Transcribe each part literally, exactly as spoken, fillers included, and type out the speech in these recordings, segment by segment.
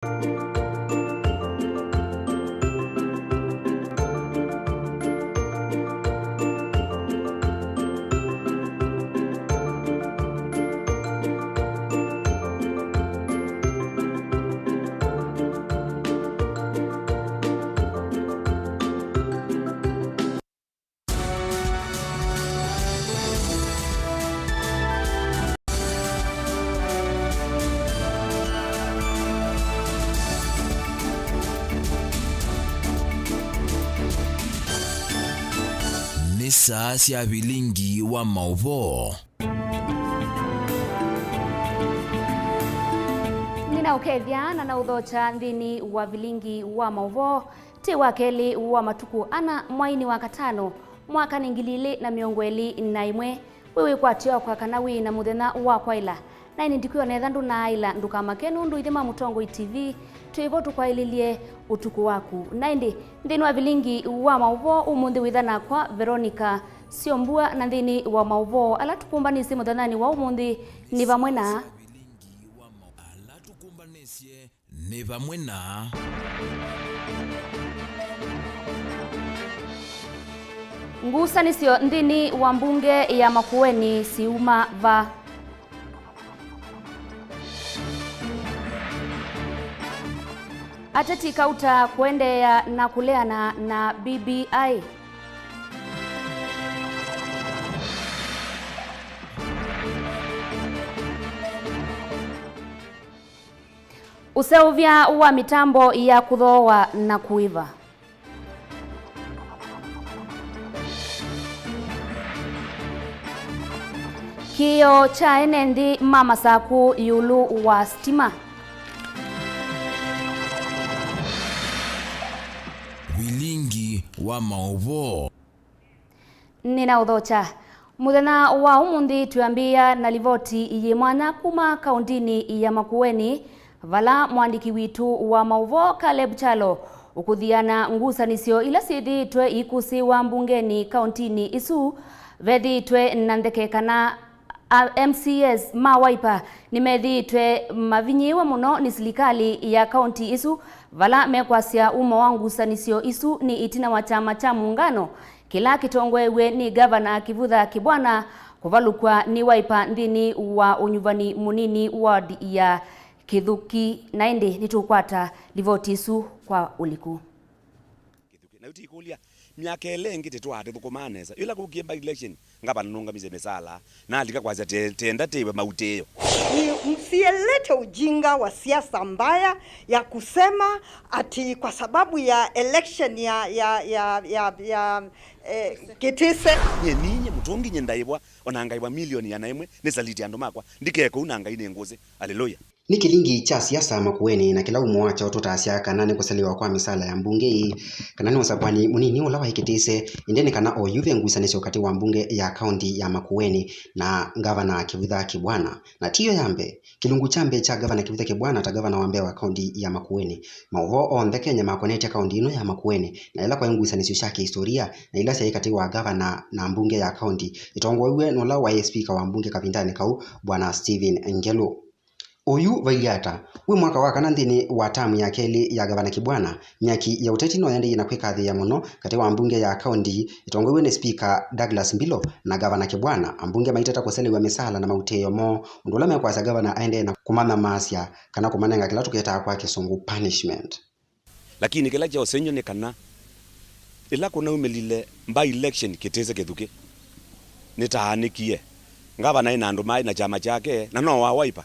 Nĩ saa sya vilingi wa maũvoo. Nĩnaũkethya na naũthokya nthĩnĩ wa vilingi wa maũvoo. Ti wa kelĩ wa matukũ ana, mwainĩ wa katano, mwaka nĩ ngili ilĩ na mĩongo ĩlĩ na ĩmwe. Wĩ wĩkwatyo wakwa kana wĩ na mũthenya wa kwaĩla. Na ĩndĩ ndikwĩona etha ndũnaaĩla, ndũkamake nũndũ ithe ma Mũtongoi T V twĩ vo tũkwaĩlĩlye ũtukũ waku. Na ĩndĩ nthĩnĩ wa vilingi wa maũvoo ũmũnthĩ wĩtha nakwa Veronica Syombua, na nthĩnĩ wa maũvoo ala tũkũmbanĩsye mũthenyanĩ wa ũmũnthĩ nĩ vamwe na Nĩ vamwe na ngusanĩsyo nthĩnĩ wa mbunge ya Makueni siuma va? Ateti kauta kũendeea na kũleana na B B I. Ũseũvya wa mĩtambo ya kũthooa na kũĩva. Kĩĩo kya ene nthĩ ma Masakũ ĩũlũ wa sitima. Vilingi wa maũvoo. Nĩnaũthokya. Mũthenya wa ũmũnthĩ twĩambĩĩa na livoti yĩ mwanya kuma kaũndĩnĩ ya Makueni, vala mũandĩki witũ wa maũvoo Caleb Kyalo ũkũthiana ngusanĩsyo ila syĩthĩĩtwe iikũsĩĩwa mbungenĩ kaũndĩnĩ ĩsu. Vethĩĩtwe na ntheke kana A M C S ma Wiper nĩmethĩĩtwe mavinyĩĩwe mũno nĩ silikalĩ ya kaũnti ĩsu, vala mekwasya umo wa ngusanĩsyo isu nĩ ĩtina wa kyama kya Muungano kĩla kĩtongoew'e nĩ Ngavana Kivutha Kibwana kũvalũkw'a nĩ Wiper nthĩnĩ wa ũnyuvani mũnini ward ya Kĩthũki. Na ĩndĩ nĩtũkwata livoti ĩsu kwa ũliku. Kĩthũkĩ. Na yu ti kũlya, myaka ĩlĩ ĩngĩ tĩtwaa tĩthũkũmaa nesa. Ĩla kũkie by election, ngavana nũngamisye mĩsala, na alika kwasya te-, tenda tĩwe mautĩĩo. Ni msielete ujinga wa siasa mbaya ya kusema ati kwa sababu ya election ya, ya, ya, ya, ya, eh, Kitise. Nye ninye mũtũngi nye ndaĩvwa, ona ngaĩvwa milioni ĩana ĩmwe, nĩsaliti andũ makwa, ndikee kũu na Ngai nĩ ngũsĩ. Aleluya. Nĩ kĩlingi kya siasa Makueni, na kĩla umo wakyo tũtasya kana nĩ kũselewa kwa mĩsala ya mbunge ĩĩ, kana nĩ ũsakũani mũnini ũla waĩ Kitise, ĩndĩ nĩ kana oyu ve ngusanĩsyo katĩ wa mbunge ya kaũnti ya Makueni na ngavana Kivutha Kibwana. Na tiyo ya mbee. Kĩlungu kya mbee kya ngavana Kivutha Kibwana ta ngavana wa mbee wa kaũnti ya Makueni. Maũvoo onthe Kenya makonetye kaũnti ĩno ya Makueni, na ĩla kwaĩ ngusanĩsyo sya kĩhistoria, na ila syaĩ katĩ wa ngavana na mbunge ya kaũnti, ĩtongoew'e nĩ ũla waĩ spika wa mbunge kavindanĩ kau, Bwana Stephen Ngelu. Oyu vailyĩ ata? Wĩ mwaka wa kana nthĩnĩ wa tamu ya kelĩ ya Ngavana Kibwana, myaki ya ũteti no yaendeeie na kwĩkathĩĩa mũno katĩ wa mbunge ya kaũnti ĩtongoew'e nĩ Spika Douglas Mbilo na Ngavana Kibwana, ambunge maitata kũselew'a mĩsaala na mautĩĩo moo, ũndũ ũla mekwasya ngavana aendee na kũmanyamaasya kana kũmanenga kĩla tũketaa kwa Kĩsũngũ punishment. Lakini kĩla kya ũsengy'o nĩ kana, ĩla kũnaumĩlile by-election Kitise Kĩthukĩ, nĩtaanĩkie. Ngavana ĩ na andũ maĩ na kyama kyake, na no wa Wiper.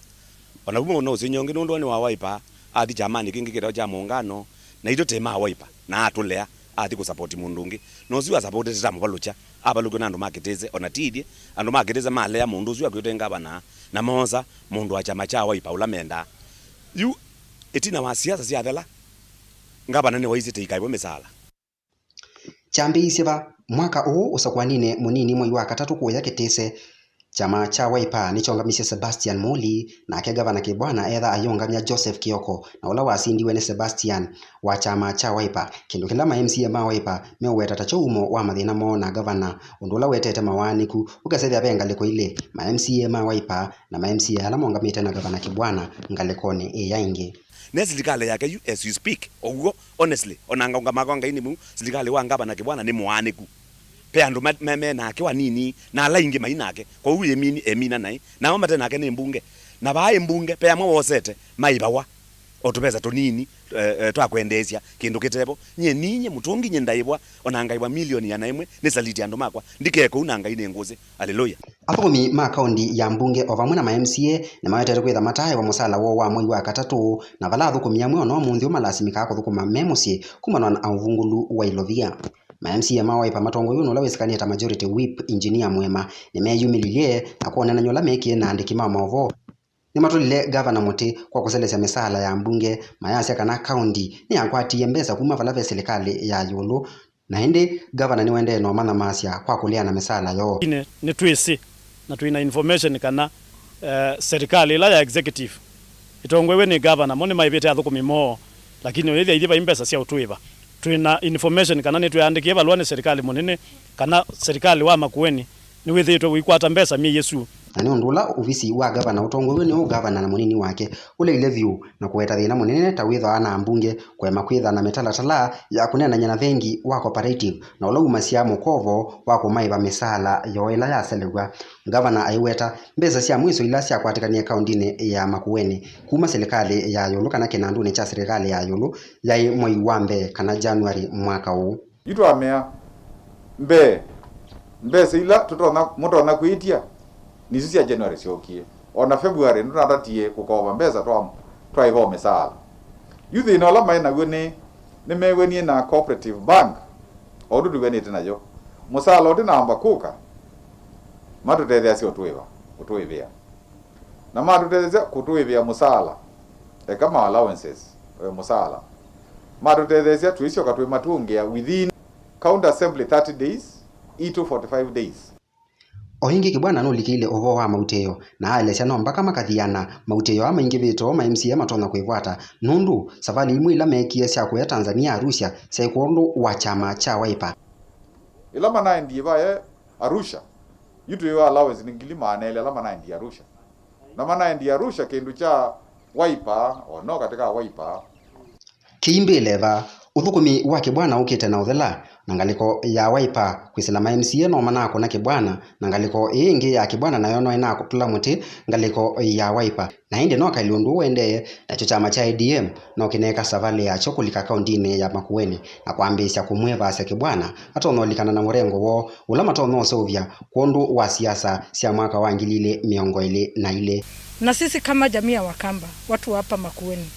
O na vu maũna ũsengy'o ũngĩ, nũndũ we nĩ wa Wiper, athi kyamanĩ kĩngĩ kĩtawa kya Mũũngano, naitũ tĩ ma Wiper, na atũlea, athi kũsapoti mũndũ ũngĩ. Na ũsu asapotete tamũvalũkya, avalũkw'e nĩ andũ ma Kitise, o na ti ithyĩ. Andũ ma Kitise malea mũndũ ũsu akwĩtwe ngavana, na moosa mũndũ wa kyama kya Wiper ũla mendaa. Yu, ĩtina wa siasa syathela, ngavana nĩwaisye tĩikaĩvwe mĩsaala. Kyambĩĩisye va? Mwaka ũũ, ũsakũaninĩ mũnini mwei wa katatũ kũũya Kitise, Kyama kya Wiper nĩkyongamisye Sebastian Muli, nake Gavana Kibwana etha ayĩũngamya Joseph Kioko, na ũla wasindiwe nĩ Sebastian wa kyama kya Wiper, kĩndũ kĩla ma M C A ma Wiper meũweta ta kyo umo wa mathĩna moo na gavana, ũndũ ũla wetete mawaanĩku ũkasethĩa ve ngalĩko ilĩ, ma M C A ma Wiper na ma M C A ala maũngamĩte na Gavana Kibwana ngalĩkonĩ ĩya ĩngĩ. Ne silikalĩ yake yu, as we speak, ũw'o, honestly, ona ngaũngama kwa Ngai nĩ mũ, silikalĩ wa Ngavana Kibwana nĩ mũaanĩku. Ve andũ me, me, me nake wanini, na ala aingĩ mai nake. Kwoou ĩmini, emina naĩ. Nao mate nake nĩ mbunge. Na vaa ĩ mbunge, ve amwe wosete, maĩvawa o tũvesa tũnini, eh, eh, twa kwendeesya kĩndũ kĩtevo. Nyie ninyie mũtũngi nyie ndaĩvwa, ona ngaĩvwa milioni ĩana ĩmwe, nĩsaliti andũ makwa. Ndikeke ũu na Ngai nĩ ngũsĩ. Aleluya. Athũkũmi ma kaũndi ya mbunge o vamwe na ma M C A nĩmawetete kwĩtha mataaĩwa mũsala woo wa mwei wa katatũ, na vala athũkũmi amwe ona ũmũnthĩ ũmalasimĩkaa kũthũkũma me mũsyĩ kumana na ũvungũlu wa ilovia. Ma M C A ma Wiper matongoew'e nĩ ũla wĩsĩkanĩe ta Majority Whip, Engineer Mwema, nĩmeeyumĩlilye na kwonanany'a ũla meekie na andĩki ma maũvoo. Nĩmatũlile gavana mũtĩ kwa kũselesya mĩsaala ya mbunge, mayasya kana kaũndi nĩyakwatie mbesa kuma vala ve silikalĩ ya ĩũlũ, na ĩndĩ gavana nĩwaendee na ũmanyamasya kwa kũleana mĩsaala yoo. Ine nĩtwĩsĩ na twĩna information kana, eh, serikali ĩla ya executive ĩtongoew'e nĩ gavana, mo nĩmaĩvĩte athũkũmi moo, lakini ũyĩthya ithyĩ vai mbesa sya ũtũĩva. Twĩna information kana nĩtweandĩkie valũa nĩ serikali mũnene kana serikali wa Makueni nĩwĩthĩĩtwe ũikwata mbesa myei ĩsu. Na nĩ ũndũ ũla ovisi wa gavana ũtongoew'e nĩ gavana na mũnini wake ũleile vyũ na kũweta thĩna mũnene ta wĩthwa na ambunge kũema kwĩtha na mĩtalatala ya kũneenany'a na vengi wa cooperative na ũla umasya mũkovo wa kũmaĩva mĩsaala yoo ĩla yaselew'a. Gavana aiweta mbesa sya mwiso ila syakwatĩkanie kaũndinĩ ya Makueni kuma silikalĩ ya ĩũlũ kana kĩnandunĩ kya silikalĩ ya ĩũlũ yaĩ mwei wa mbee kana January mwaka ũũ. Yu twamea, mbee, mbesa ila tũtonya, mũtonya kwĩtya nĩsyo sya January syookie. O na February nĩtũnatatie kũkova mbesa twa, twaĩva o mĩsaala. Yu thĩna ũla maĩ naw'o nĩ, nĩmew'anie na Cooperative Bank, o ũndũ tũw'anĩte nayo. Mũsaala ũtinamba kũka, matũtetheasya ũtũĩva, ũtũĩvĩa. Na matũtetheesya kũtũĩvĩa mũsaala, eka ma allowances, eh, mũsaala. Matũtetheesya tũisyoka twĩmatũngĩa within county assembly thirty days, itũ forty-five days. O ĩngĩ, Kibwana nũlikĩile ũvoo wa mautĩĩo na aelesya no mbaka makathiana mautĩĩo aa maingĩvĩte ũũ ma M C A matonya kwĩvwata, nũndũ savalĩ imwe ila meekie sya kũya Tanzania Arusha syaĩ kwondũ wa kyama kya Wiper. Ĩla manaendie vaya Arusha, yu twĩwa allowance nĩ ngili maana elĩ ala manaendie Arusha. Na manaendie Arusha kĩndũ kya Wiper, o no katĩ ka Wiper. Kĩimbĩle va, ũthũkũmi wa Kibwana ũkĩte na ũthela, na ngalĩko ya Wiper kwĩsĩla ma M C A no manakũna Kibwana, na ngalĩko ĩĩ ĩngĩ ya Kibwana nayo no ĩnatũla mũtĩ ngalĩko ya Wiper. Na ĩndĩ no kaĩlĩ ũndũ ũũ ũendee, nakyo kyama kya A D M no kĩneeka savalĩ yakyo kũlika kaũndinĩ ya Makueni na kwambĩĩsya kũmwĩvaasya Kibwana atonya ũlikana na mũrengo woo ũla matonya ũseũvya kwondũ wa siasa sya mwaka wa ngili ilĩ mĩongo ĩlĩ na ilĩ. Na sisi kama jamii ya Wakamba, watu wa hapa Makueni,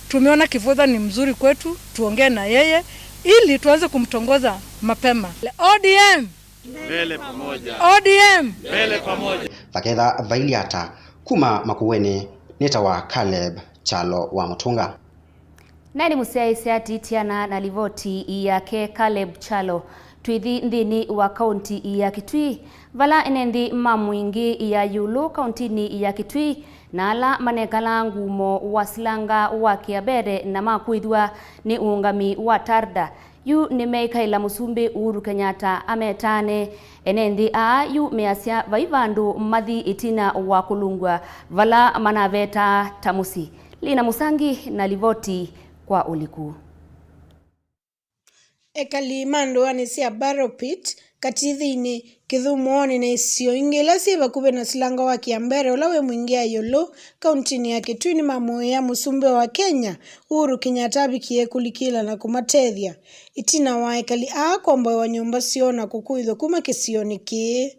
tumeona Kivutha ni mzuri kwetu, tuongee na yeye ili tuanze kumtongoza mapema. O D M! Mbele pamoja. O D M! Mbele pamoja. Vaketha vailye ata, kuma Makueni, nĩtawa Caleb Kyalo wa Mũtũnga. Nani mũsyaĩĩsya atiitiana na livoti yake Caleb Kyalo. Twĩthi nthĩnĩ wa kaunti ya Kitui, vala ene nthĩ ma Mwingĩ ya ĩũlũ kauntinĩ ya Kitui na ala manekalaa ngumo wa silanga wa kĩambere na makwĩthw'a nĩ ũũngami wa TARDA, yu nĩmeĩkaĩla Mũsumbĩ Uhuru Kenyatta ametaane. Ene nthĩ aa yu measya vai vandũ mathi ĩtina wa kũlũngw'a vala manavetaa ta mũsyĩ. Lina Mũsangi na livoti kwa ũliku. Ekali ma ndũanĩ sya Barrow Pit, Katithinĩ, Kĩthũmũonĩ na isio ingĩ ila syĩ vakuvĩ na silanga wa Kĩambere ũla wĩ Mwingĩ ya ĩũlũ, kauntinĩ ya Kitui nĩmamũĩĩa Mũsumbĩ wa Kenya, Uhuru Kenyatta avikie kũlikĩla na kũmatethya, ĩtina wa ekali aa kũomboewa nyũmba syoo na kũkũĩthw'a kuma kĩsionĩ kĩĩ.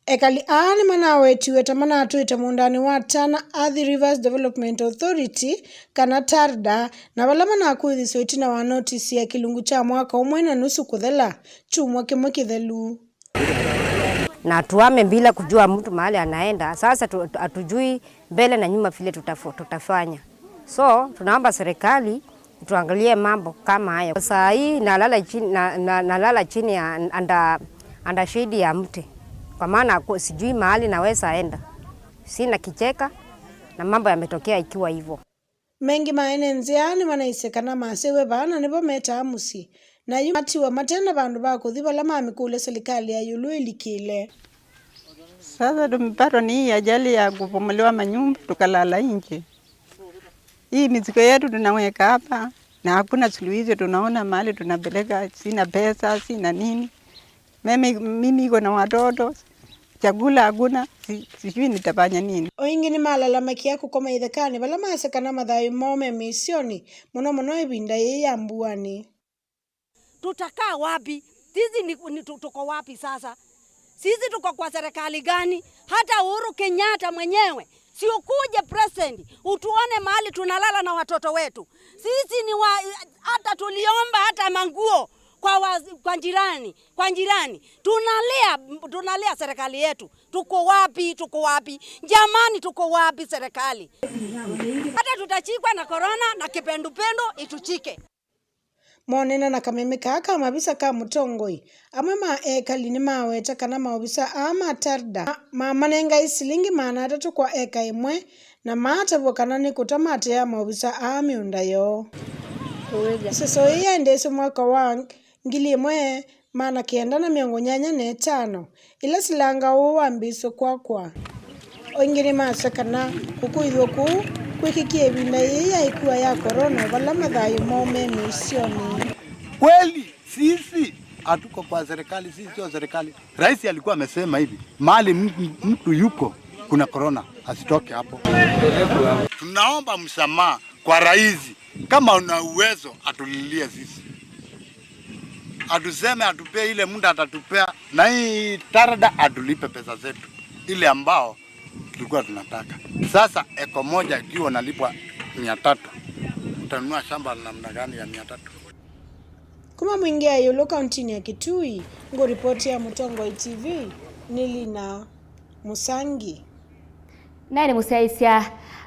Ekali aa nĩmanawetiwe ta manatwĩte mũũndanĩ wa Tana Athi Rivers Development Authority, kana TARDA, na vala manakũĩthisye ĩtina wa notisi ya kĩlungu kya mwaka ũmwe na nusu kũthela kyumwa kĩmwe kĩthelu. Na tuame bila kujua mtu mahali anaenda. Sasa tu, tu, hatujui mbele na nyuma vile tutafo-, tutafanya. So, tunaomba serikali tuangalie mambo kama haya. Saa hii nalala chini, na, na, nalala chini ya, under, under shade ya mti. Kwa maana haku-, sijui mahali naweza enda. Sina kicheka na mambo yametokea ikiwa hivyo. Mengĩ ma ene nzĩa nĩmanaisye kana maseũvw'e vaa na nĩvo metaa mũsyĩ, na yu matiwa mate na vandũ va kũthi vala mamĩkũlya silikalĩ ya ĩũlũ ĩlikĩle. Sasa tumepatwa ni hii ajali ya kubomolewa manyumba, tukalala nje. Hii mizigo yetu tunaweka hapa na hakuna suluhisho, tunaona mahali tunapeleka, sina pesa, sina nini. Mimi, mimi iko na watoto, chakula hakuna, si-, sijui nitafanya nini. O ĩngĩ nĩmalalamakia kũkoma ithekanĩ vala masya kana mathayũ moo me mĩisyonĩ, mũno mũno ĩvinda yĩĩ ya mbuanĩ. Tutakaa wapi? Sisi ni, ni tu-, tuko wapi sasa? Sisi tuko kwa serikali gani? Hata Uhuru Kenyatta mwenyewe, si ukuje president, utuone mahali tunalala na watoto wetu. Sisi ni wa, hata tuliomba hata manguo kwa wa, kwa jirani, kwa jirani. Tunalia, tunalia serikali yetu. Tuko wapi? Tuko wapi? Jamani, tuko wapi serikali? Hata tutachikwa na corona na kipendupendo ituchike. Moneena na kameme kaa ka mavisa ka mũtongoi, amwe ma ekali nĩmaweta kana maovisa aa ma TARDA ma-, mamanengae silingi maana atatũ kwa eka ĩmwe, na maatavw'a kana nĩ kũta mateaa maovisa aa mĩũnda yoo. Ĩseso ĩĩ yaendeesye mwaka wa ngili ĩmwe maana kenda na mĩongo nyanya na ĩtano, ĩla silanga ũũ wambĩĩsye kwakwa. O ĩngĩ nĩmasya kana kũkũĩthw'a kũu kwĩkĩkie ĩvinda yĩĩ ya ĩkua ya corona, vala mathayũ moo me mĩisyonĩ. Kweli sisi hatuko kwa serikali, sisi sio serikali. Rais alikuwa amesema hivi, mahali mtu, mtu yuko kuna corona, asitoke hapo. Tunaomba msamaha kwa rais, kama una uwezo atulilie sisi, atuseme, atupee ile muda atatupea, na hii TARDA atulipe pesa zetu ile ambao tulikuwa tunataka. Sasa eka moja ikiwa unalipwa mia tatu, utanunua shamba la namna gani ya mia tatu? Kuma Mwingĩ ya Ĩũlũ kauntinĩ ya Kitui, ngũripoti ya Mũtongoi T V nĩ Lina Mũsangi. Naĩ nĩ mũsyaĩĩsya,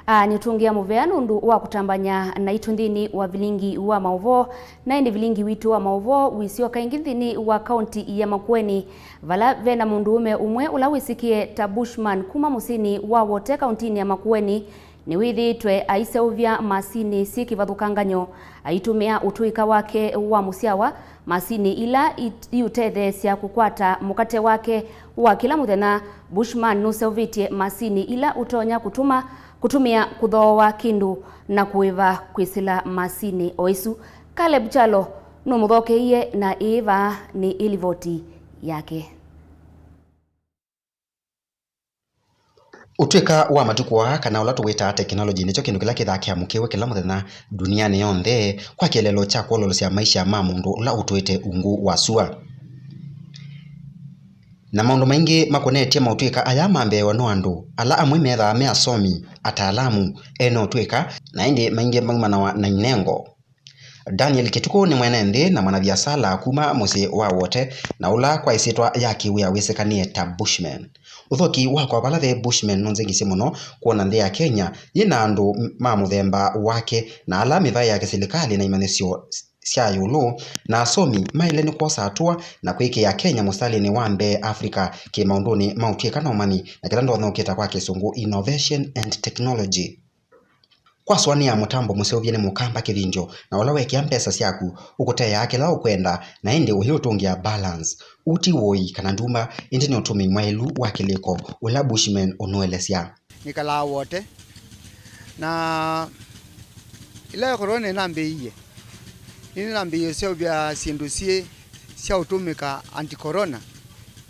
a, nĩũtũngĩa mũvea nũndũ wa kũtambany'a naitũ nthĩnĩ wa vilingi wa maũvoo. Na ĩndĩ vilingi witũ wa maũvoo wĩsyoka ĩngĩ nthĩnĩ wa kaunti ya Makueni, vala ve na mũndũũme ũmwe ũla wĩsĩkĩe ta Bushman kuma mũsyĩnĩ wa Wote kauntinĩ ya Makueni, nĩwĩthĩĩtwe aiseũvya masinĩ syĩ kĩvathũkanganyo, aitũmĩa ũtũĩka wake wa mũsyawa, masinĩ ila it-, iũtetheesya kũkwata mũkate wake wa kĩla mũthenya. Bushman nũseũvĩtye masinĩ ila ũtonya kũtũma, kũtũmĩa kũthooa kĩndũ na kũĩva kwĩsĩla masinĩ o ĩsu. Caleb Kyalo nũmũthokeie na ĩĩ vaa nĩ ĩlivoti yake. Ũtw'ĩka wa matukũ aa, kana ũla tũwĩtaa tekinolongyi, nĩkyo kĩndũ kĩla kĩthaa kĩamũkĩwe kĩla mũthenya ndunianĩ yonthe kwa kĩeleelo kya kwololosya maisha ma mũndũ ũla ũtũĩte ungu wa sua. Na maũndũ maingĩ makonetye maũtw'ĩka aya mambeewa nĩ andũ ala amwe methaa me asomi, ataalamu, ene ũtw'ĩka, na ĩndĩ maingĩ maumanawa na inengo. Daniel Kĩtukũ nĩ mwene nthĩ na mwanaviasala kuma mũsyĩ wa Wote, na ũla kwa ĩsyĩtwa ya kĩwĩa wĩsĩkanĩe ta Bushman. Ũthoki wakwa vala ve Bushman nũnzengisye mũno kwona nthĩ ya Kenya yĩ na andũ m-, ma mũthemba wake, na ala mĩvaĩ ya kĩsilikalĩ na imanyĩsyo sya ĩũlũ na asomi maĩle nĩ kwosa atũa na kwĩkĩa Kenya mũsitalĩnĩ wa mbee Africa kĩmaũndũnĩ ma ũtw'ĩka na ũmanyi, na kĩla ndonya ũkĩta kwa Kĩsũngũ innovation and technology. Kwasũanĩa mũtambo mũseũvye nĩ mũkamba kĩvindyo, na ũla wekĩa mbesa syaku ũkũteaa kĩla ũkwenda, na ĩndĩ ũyĩũtũngĩa balance. Ũũ ti wũi kana nduma, ĩndĩ nĩ ũtũmĩi mwaĩlu wa kĩlĩko ũla Bushman ũnũelesya. Nĩkalaa Wote, na ĩla corona ĩnambĩĩie, nĩnambĩĩie ũseũvya syĩndũ syĩ sya ũtũmĩka anti corona,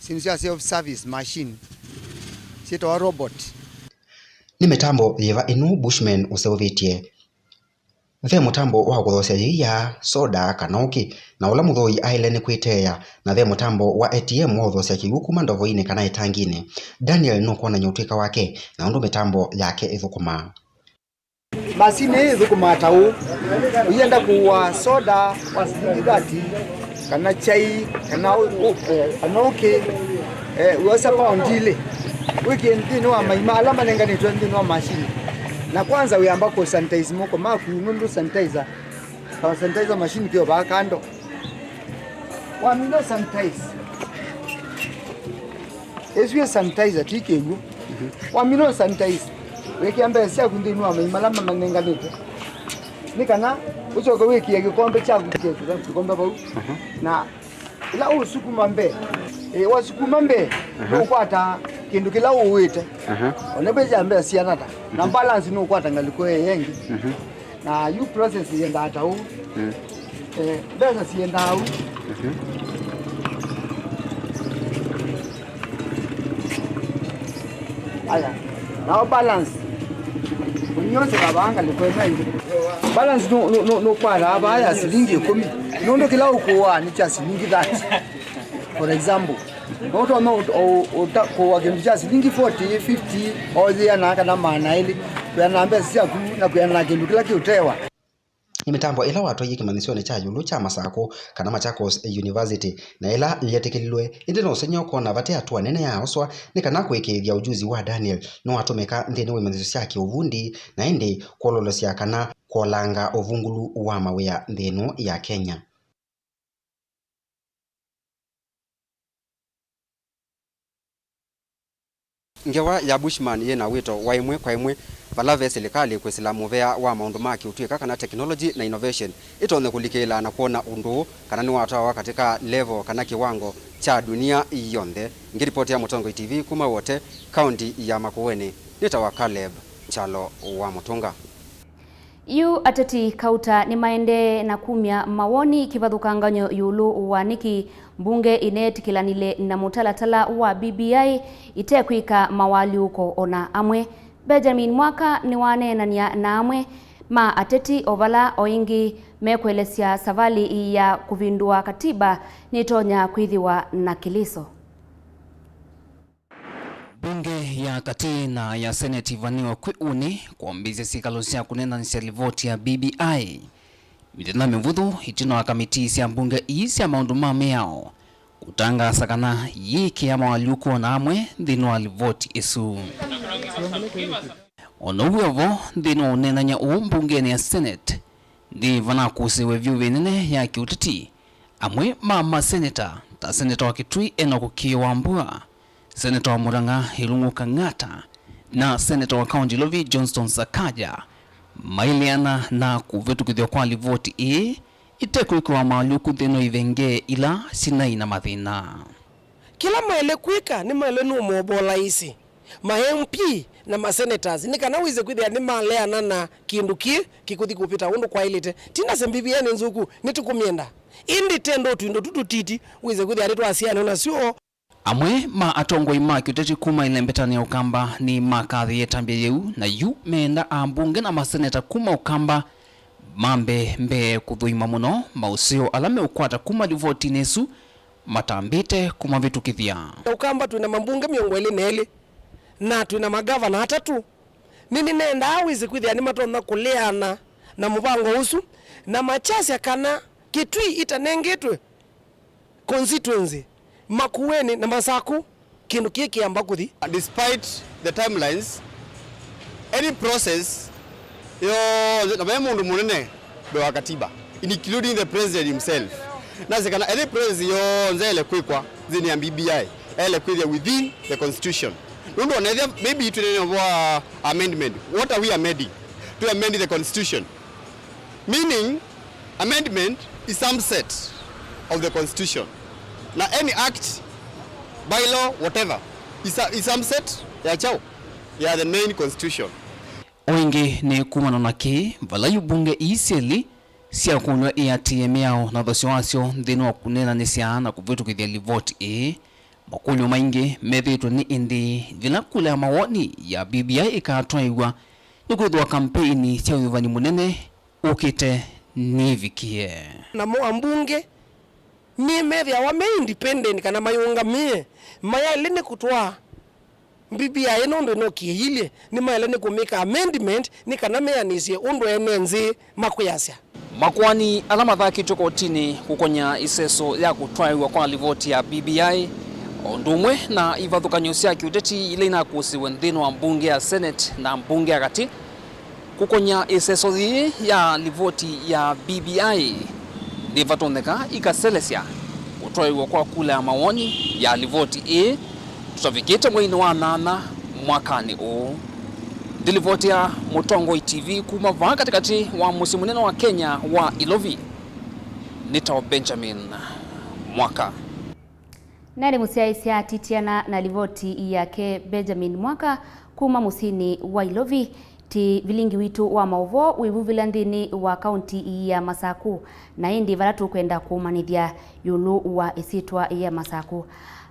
syĩndũ sya self service machine syĩtawa robot. Nĩ mĩtambo yĩva ĩno Bushman ũseũvĩtye? Ve mũtambo wa kũthoosya yĩia, soda, kana ũkĩ, na ũla mũthoi aĩle nĩ kwĩteea, na ve mũtambo wa A T M wa ũthoosya kĩw'ũ kuma ndovoinĩ kana ĩtanginĩ. Daniel nũkwonany'a ũtw'ĩka wake na ũndũ mĩtambo yake ĩthũkũmaa. Masinĩ ĩĩ ĩthũkũmaa ta ũũ. Ũyenda kũua soda wa silingi thirty, kana chai, kana ũ-, ũ-, eh, kana ũkĩ, eh, wosa paundi ilĩ, wĩkĩe nthĩnĩ wa maima ala manenganĩtwe nthĩnĩ wa masinĩ. Na kwanza wĩamba kũ sanitize moko maku, nũndũ sanitizer, ta sanitizer machine kĩovaa kando. Wamina sanitize. Ĩsu ĩ sanitizer, ti kĩw'ũ. Wamina ũ sanitize, wĩkĩa mbesa syaku nthĩnĩ wa mai mala mamanenganĩte, nĩ kana ũsyoke wĩkĩe kĩkombe kyaku kĩkombe vau. Na ĩla ũsukuma mbee, ĩ, wasukuma mbee, nũkwata kĩndũ kĩla ũwĩte. Ona mbesa sya mbesa siana ata, na balance nũkwata ngalĩko ĩyo ĩngĩ. Na yu process yendaa ta ũu. Eh, mbesa siendaa ũu. Aya, nao balance. Ũnyose baba anga nĩ kwenda hivi. Balance no, no, no, no kwa baba ya silingi ikũmi. Nũndũ kĩla ũkũaa nĩ kya silingi thirty. For example, no ũtonya kũwa kĩndũ kya silingi forty, fifty, o yĩana kana maana elĩ, kwĩana mbesa syaku na kwĩana na kĩndũ kĩla kĩũtewa. Nĩ mĩtambo ĩla watwaie kĩmanyĩsyonĩ kya ĩũlũ kya Masakũ kana Machakos University, na ĩla yetĩkĩlilwe, ĩndĩ no ũsengy'e ũkona vate atũa nene yaaoswa nĩ kana kũĩkĩĩthya ũjuzi wa Daniel nĩwatũmĩka nthĩnĩ wa imanyĩsyo sya kĩũvundi, na ĩndĩ kwololosya kana kwolanga ũvungũlu wa mawĩa nthĩ ĩno ya Kenya. Ngewa ya Bushman yĩ na wĩto wa ĩmwe kwa ĩmwe vala ve silikalĩ kwĩsĩla mũvea wa maũndũ ma kĩũtw'ĩka kana technology na innovation ĩtonye kũlikĩĩla na kwona ũndũ ũũ kana nĩwatwawa katĩ ka level kana kĩwango kya dunia yonthe. Ngĩlipotĩa Mũtongoi T V kuma Wote, kaunti ya Makueni, nĩtawa Caleb Kyalo wa Mũtũnga. Yu ateti kauta nĩmaendee na kumya mawoni kĩvathũkanganyo ĩũlũ wa nĩkĩ mbunge ĩneetĩkĩlanile na mũtalatala wa B B I ĩtekwĩka mawalyũko o na amwe. Benjamin Mwaka nĩwaneenany'a na amwe ma ateti o vala o ĩngĩ mekũelesya savalĩ ya kũvĩndũa katiba nĩtonya kwĩthĩwa na kĩlĩso. Mbunge ya katĩ na ya seneti ivaniwe kwĩ ũnĩ kwambĩĩsya syĩkalo sya kũneenanĩsya livoti ya B B I. Mĩthenya mĩvũthũ ĩtina wa kamitii sya mbunge ii sya maũndũ ma mĩao kũtangaasa kana yĩĩkĩa mawalyũku o na amwe nthĩnĩ wa livoti ĩsu. O na ũu wĩ o vo, nthĩnĩ wa ũneenany'a ũũ mbungenĩ ya seneti, nthĩ vanakũsĩwe vyũ ĩvinda ĩnene ya kĩũteti. Amwe ma maseneta, ta seneta wa Kitui Enock Kĩĩ Wambua, seneta wa Murang'a Irungu Kang'ata, na seneta wa kaunti Nairobi Johnston Sakaja, maileana na kũvĩtũkĩthw'a kwa livoti ĩĩ ĩtekwĩkĩwa mawalyũku nthĩnĩ wa ivengee ila sinai na mathĩna. Kĩla maĩle kwĩka nĩ maĩle nũmovola ĩsĩ ma M P na ma senators nĩ kana wĩse kwĩthĩa nĩmaleana na kĩndũ kĩĩ kĩkũthi kũvĩta ũndũ kwaĩlĩte. Ti nasya B B I nĩ nzũku, nĩtũkũmyenda. Ĩndĩ tendo tũindo tũ tũtiti wĩse kwĩthĩa nĩtwasianĩwa nasyo. Amwe ma atongoi ma kĩũteti kuma ĩlembetanĩ ya Ũkamba nĩmakathĩĩe ĩtambya yĩu, na yu meenda ambunge na maseneta kuma Ũkamba mambe mbee kũthũima mũno maũseo ala meũkwata kuma livotinĩ ĩsu matambĩte kũmavĩtũkĩthya. Ũkamba twĩ na mambunge mĩongo ĩlĩ na elĩ, na twĩ na magavana atatũ. Nĩnĩnendaa wĩsĩ kwĩthĩa nĩmatonya kũleana na mũvango ũsu, na makyasya kana Kitui ĩtanengetwe constituency, Makueni na Masaku, kĩndũ kĩĩ kĩamba kũthi. Despite the timelines, any process yonthe, na ve mũndũ mũnene mbee wa katiba, including the president himself, nasĩ kana any process yonthe yaĩle kwĩkwa nthĩnĩ ya B B I, yaĩle kwĩthĩa within the constitution. Nũndũ onethĩa maybe twĩnene wa amendment, what are we amending? To amend the constitution. Meaning, amendment is some set of the constitution. Na any act, bylaw, whatever, is, a, is some set ya kyaũ? Ya the main constitution. O ĩngĩ nĩ kumana na kĩĩ, vala yu mbunge ii syelĩ syakũlw'a iatĩĩe mĩao na thosyo wasyo nthĩnĩ wa kũneenanĩsya na kũvĩtũkĩthya livoti ĩĩ. Makũlyo maingĩ methĩĩtwe nĩ ĩndĩĩ yĩla kula ya mawoni ya B B I ĩkatwaĩw'a, nĩkwĩthĩwa kampeini sya ũnyuvani mũnene ũkĩte nĩivikie. Namo ambunge nĩmethĩawa me independent kana mayũngamĩe, mayaĩle nĩ kũtwaa B B I ĩno ũndũ ĩno kĩilyĩ, nĩmaĩle nĩ kũmĩka amendment nĩ kana meanĩsye ũndũ ene nthĩ makwĩasya. Makoani ala mathakĩtwe kotinĩ kũkonya ĩseso ya kũtwaĩw'a kwa livoti ya B B I, o ũndũ ũmwe na ivathũkany'o sya kĩũteti ila inakũsĩwe nthĩnĩ wa mbunge ya Senate na mbunge ya katĩ, kũkonya ĩseso yĩĩ ya livoti ya B B I, nĩvatonyeka ikaselesya kũtwaĩw'a kwa kula ya mawoni ya livoti ĩĩ, Tũtavikĩte mweinĩ wa nana mwakanĩ ũũ. Ndilivoti ya Mũtongoi T V kuma vaa katĩkatĩ wa mũsyĩ mũnene wa Kenya wa Ilovi, nĩtawa Benjamin Mwaka. Nelĩ mũsyaĩĩsya atitiana na livoti yake Benjamin Mwaka kuma mũsyĩnĩ wa Ilovi. Ti vilingi witũ wa maũvoo wĩvuvĩla nthĩnĩ wa kaunti ya Masaku, na ĩndĩ vala tũkwenda kũmanyĩthya ĩũlũ wa ĩsyĩtwa ya Masaku.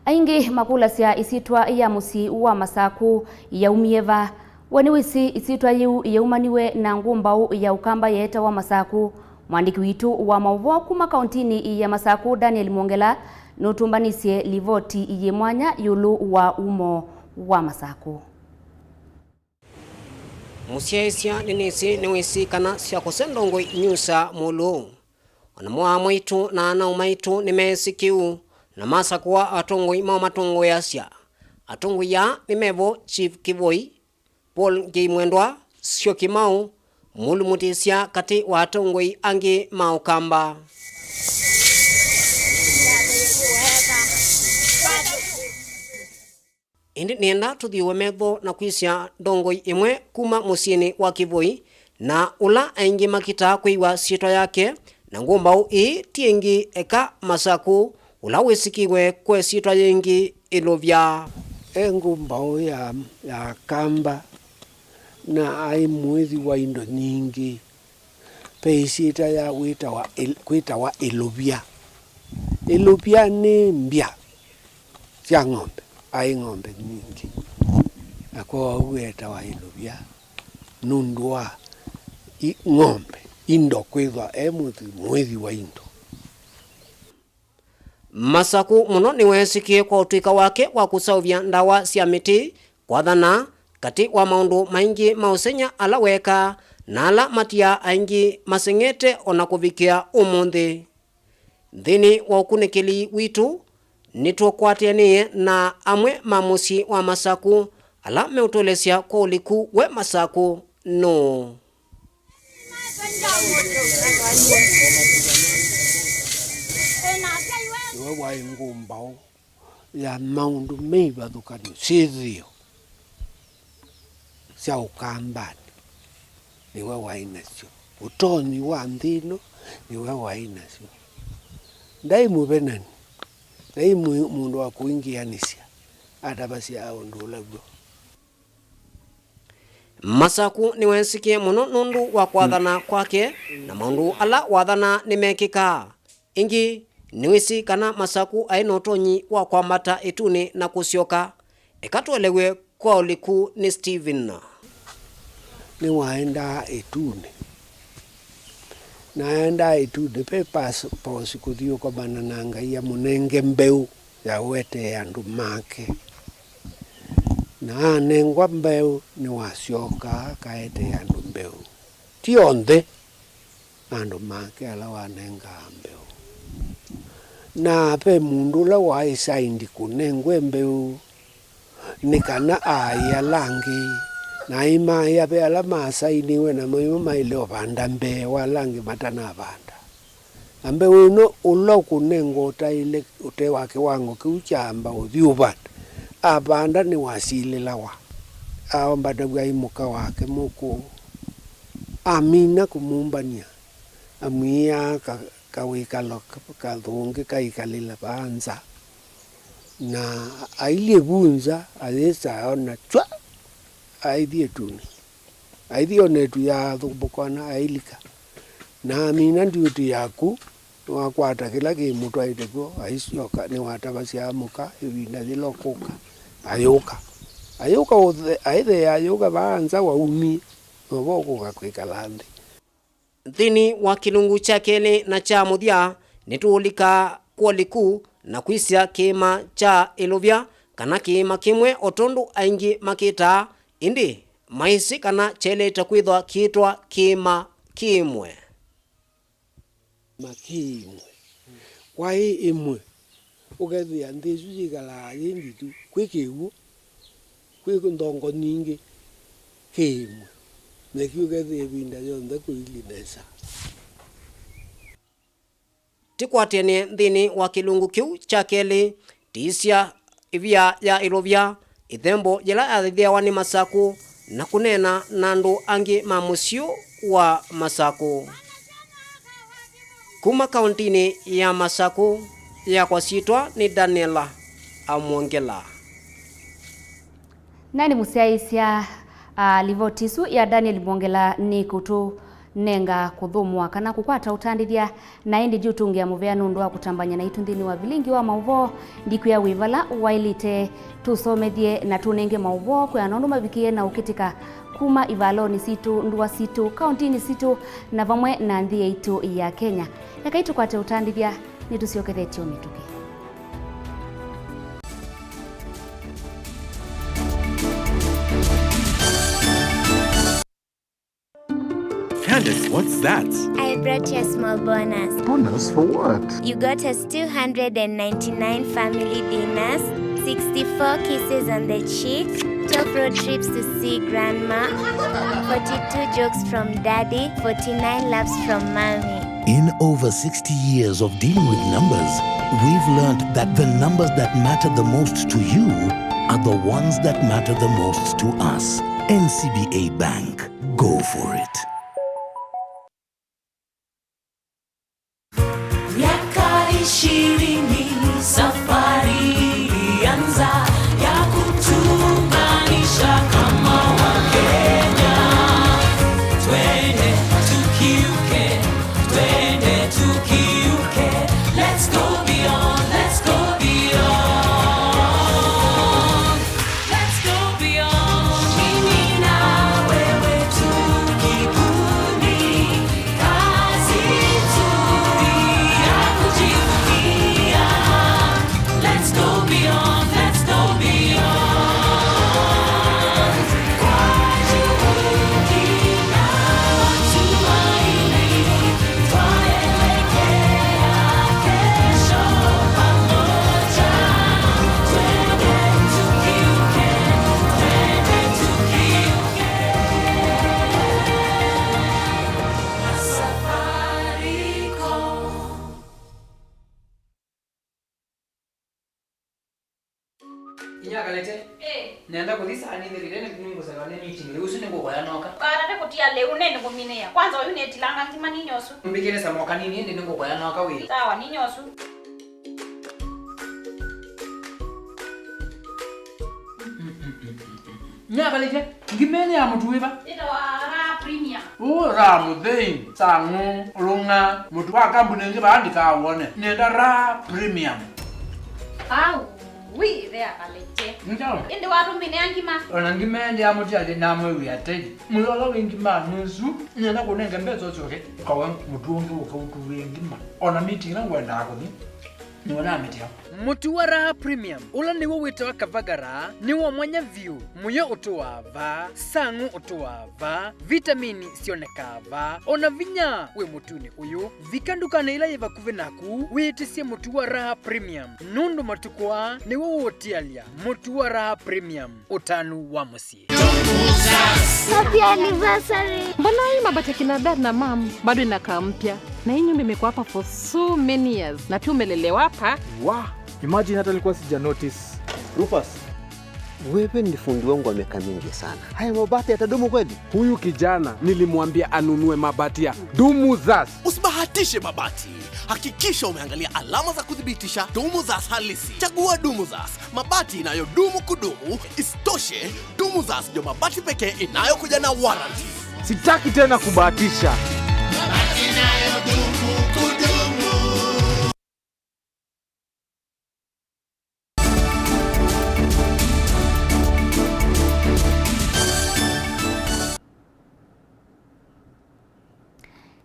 Aingĩ makũlasya ĩsyĩtwa ya mũsyĩ wa Masaku yaumie va? We nĩwĩsĩ ĩsyĩtwa yĩu yaumaniwe na ngũmbaũ ya Ũkamba yeetawa Masaku? Mwandĩki witũ wa maũvoo kuma kauntinĩ ya Masaku, Daniel Mwongela, nũtũmbanĩsye livoti yĩ mwanya ĩũlũ wa umo wa Masaku. Mũsyaĩĩsya nĩnĩsĩ nĩwĩsĩ kana syakũsya ndongoi inyusaa mũlũũ. O namo aa maitũ na ana-a-maitũ nĩmeesĩ kĩu, na masakũa atongoi maũmatongoeasya. Atongoi aa nĩ mevo Chief Kĩvoi, Paul Ngei Mwendwa, Syo Kĩmaũ, mũlumutĩsya katĩ wa atongoi angĩ ma Ũkamba. Ĩndĩ nĩenda tũthyũũe metho na kwĩsya ndongoi ĩmwe kuma mũsyĩnĩ wa Kĩvoi, na ũla aingĩ makitaa kwĩw'a syĩtwa yake, na ngũmbaũ ĩĩ ti ĩngĩ eka Masakũ, ũla wĩsĩkĩwe kwa ĩsyĩtwa yĩngĩ Ĩlũvya. E ngũmbaũ ya, ya Kamba, na aĩ mũĩthi wa indo nyingĩ. Ve ĩsyĩtwa ya wĩtawa ĩl-, kwĩtawa Ĩlũvya. Ĩlũvya nĩ mbya sya ng'ombe, aĩ ng'ombe nyingĩ, na kwoou etawa Ĩlũvya nũndũ wa i-, ng'ombe, indo, kwĩthwa e mũthi-, mũĩthi wa indo. Masakũ mũno nĩweesĩkĩe kwa ũtw'ĩka wake wa kũseũvya ndawa sya mĩtĩ, kwathana, katĩ wa maũndũ maingĩ ma ũsengy'a ala weekaa, na ala matiaa aingĩ maseng'ete o na kũvikĩa ũmũnthĩ. Nthĩnĩ wa ũkunĩkĩli witũ, nĩtũkwatĩanĩe na amwe ma mũsyĩ wa Masakũ ala meũtũelesya kwa ũliku we Masakũ nũũ. Nĩwe waĩ ngũmbaũ ya maũndũ me ivathũkan'yo syĩthĩo sya Ũkambanĩ, nĩwe waĩ nasyo. Ũtonyi wa nthĩ ĩno, nĩwe waĩ nasyo. Ndaĩ mũvenani, ndaĩ mũ-, mũndũ wa kũingĩanĩsya, atavasya ũndũ ũla w'o. Masakũ nĩweesĩkĩe mũno nũndũ wa kwathana kwake, na maũndũ ala wathanaa nĩmekĩkaa. Ĩngĩ, nĩwĩsĩ kana Masakũ aĩ na ũtonyi wa kwambata ĩtunĩ na kũsyoka? Eka tũelew'e kwa ũliku nĩ Stephen. Nĩwaendaa ĩtunĩ. Naendaa ĩtunĩ, ve pas-, posi kũthi ũkomana na Ngai amũnenge mbeũ ya ũetee andũ make. Na anengwa mbeũ, nĩwasyokaa akaetee andũ mbeũ. Ti onthe andũ make ala wanengaa mbeũ. Na ve mũndũ ũla waĩ saindi kũnengwe mbeũ, nĩ kana aaĩ ala angĩ, na aimaaĩa ve ala masainiwe, namo nĩmo maĩle ũvanda mbee wa ala angĩ matanavanda. Na mbeũ ĩno, ũla ũkũnengwa ũtaĩle, ũte wa kĩwango kĩu kyaamba ũthi ũvanda, avanda nĩwasilĩlawa, aombanaw'a aĩ mũka wake mũkũũ, amina kũmũmbany'a, amwiaa ka-, kawĩkalo ka-, kathũngĩ kaikalĩla vaa nza, na ailyĩ vu nza, ayĩsa aona twa, aithi ĩtunĩ. Aithi one ĩtu ya thũmbũkwa na ailika. Na amina ndiũtĩ yaku, nĩwakwata kĩla kĩmũtwaĩte kw'o, aisyoka, nĩwatavasya amũka, ĩvinda yĩla ũkũka, ayũka. Ayũka ũthe-, aĩthea ayũka vaa nza waumie, novo ũkũka kwĩkala nthĩ. Nthĩnĩ wa kĩlungu kya kelĩ na kya mũthya, nĩtũũlika kwoliku na kwĩsya kĩĩma kya Ĩlũvya, kana kĩĩma kĩmwe, o tondũ aingĩ makĩtaa, ĩndĩ maisĩ kana kyaĩlĩte kwĩthwa kĩĩtwa kĩĩma kĩmwe. Kĩĩma kĩmwe. Kwaĩ ĩmwe. Ũkethĩa nthĩ ĩsu yĩkalaa yĩ nditũ, kwĩ kĩw'ũ, kwĩ nthongo nyingĩ, kĩ ĩmwe, nakyo ũkethĩa ĩvinda yonthe kũilyĩ nesa. Tĩkwatĩanĩe nthĩnĩ wa kĩlungu kĩu kya kelĩ, tĩisya ĩvia ya ĩlovya, ĩthembo yĩla yathĩthĩawa nĩ Masakũ, na kũneena na andũ angĩ ma mũsyĩ wa Masakũ. Kuma kaũntĩnĩ ya Masakũ, yakwa syĩtwa nĩ Daniela Amwongela. Na nĩ mũsyaĩĩsya, a, livoti ĩsu ya Daniel Mwongela nĩ kũtũnenga kũthũmũa kana kũkwata ũtandĩthya, na ĩndĩ ndiũtũngĩa mũvea nũndũ wa kũtambany'a naitũ nthĩnĩ wa vilingi wa maũvoo. Ndikwĩa wĩ vala waĩlĩte tũsomethye na tũnenge maũvoo kwĩana ũndũ mavikĩe na ũkĩtĩka kuma ivalonĩ sitũ, ndũa sitũ, kaũntĩnĩ sitũ, na vamwe na nthĩ yaitũ ya Kenya. Ekai tũkwate ũtandĩthya, nĩtũsyokethetye o mĩtũkĩ. Candace, what's that? I brought you a small bonus. Bonus for what? You got us two hundred and ninety-nine family dinners, sixty-four kisses on the cheek, twelve road trips to see grandma, forty-two jokes from daddy, forty-nine laughs from mommy. In over sixty years of dealing with numbers, we've learned that the numbers that matter the most to you are the ones that matter the most to us. N C B A Bank. Go for it. Miaka ishirini safari ilianza ya kutuunganisha kama Wakenya. Twende tukiuke, twende tukiuke. Let's go beyond, let's go beyond. Let's go beyond. Mimi na wewe tu kikundi, kazi nzuri ya kujivunia. Let's go beyond, let's go beyond. Kwa juhudi na matumaini, twaelekea kesho pamoja. Twende tukiuke, twende tukiuke. Safaricom. Inya Kalete. Eh. Nenda kũthi saa nĩ thirire nĩ nĩngũselewa nĩ meeting. Lĩu ũsu nĩngũkoya noka. Kalete kũtia lĩu nĩ nĩkũminĩa. Kwanza ũyu nĩtilanga ngima ninyosu. Mbikĩre samoka nini ĩndĩ nĩngũkoya noka wĩ. Sawa, ninyosu. Inya Kalete, ngima ĩno ya mũtu wĩva? Ĩtawa Raha Premium. Ũ, Raha mũthei, Sang'ũ, Lũng'a, mũtu wa kambuni ĩngĩ vaa ndikawone. Nĩenda Raha Premium. Au, wi, ĩthea Kalete. Nĩkyaũ? Ĩndĩ watũminĩa ngima? Ona ngima ĩndĩ ya mũtialĩ namwĩwĩa tei. Mũyo ũla wĩ ngima nũsu, nĩenda kũnenge mbesa ũsyoke, ũkawe mũtu ũngĩ ũke ũtuvĩe ngima. Ona meeting ĩla ngwendaa kũthi, nĩwe namĩtia. Mũtu wa Raha Premium, ũla nĩw'o wĩtawa Kavagara, nĩ wa mwanya vyũ. Mũyo ũtũaa vaa, Sang'ũ ũtũaa vaa, vitamini syonekaa vaa, o na vinya wĩ mũtunĩ ũyũ. Vika ndukanĩ ĩla yĩ vakuvĩ naku, wĩtĩsye mũtu wa Raha Premium, nũndũ matukũ aa nĩw'o ũũtialya. Mũtu wa Raha Premium, ũtanu wa mũsyĩ. Happy anniversary. Mbona hii mabati ya kina dad na mom bado inakaa mpya? Na hii nyumba imekuwa hapa for so many years. Na pia umelelewa hapa. Wa, imagine hata nilikuwa sija notice. Rufus, wewe ni fundi wangu wa miaka mingi sana. Haya mabati yatadumu kweli? Huyu kijana nilimwambia anunue mabati ya Dumuzas. Usibahatishe mabati. Hakikisha umeangalia alama za kuthibitisha Dumuzas halisi. Chagua Dumuzas, mabati inayodumu kudumu. Isitoshe, Dumuzas ndio mabati pekee inayokuja na warranty. Sitaki tena kubahatisha. Mabati inayodumu kudumu.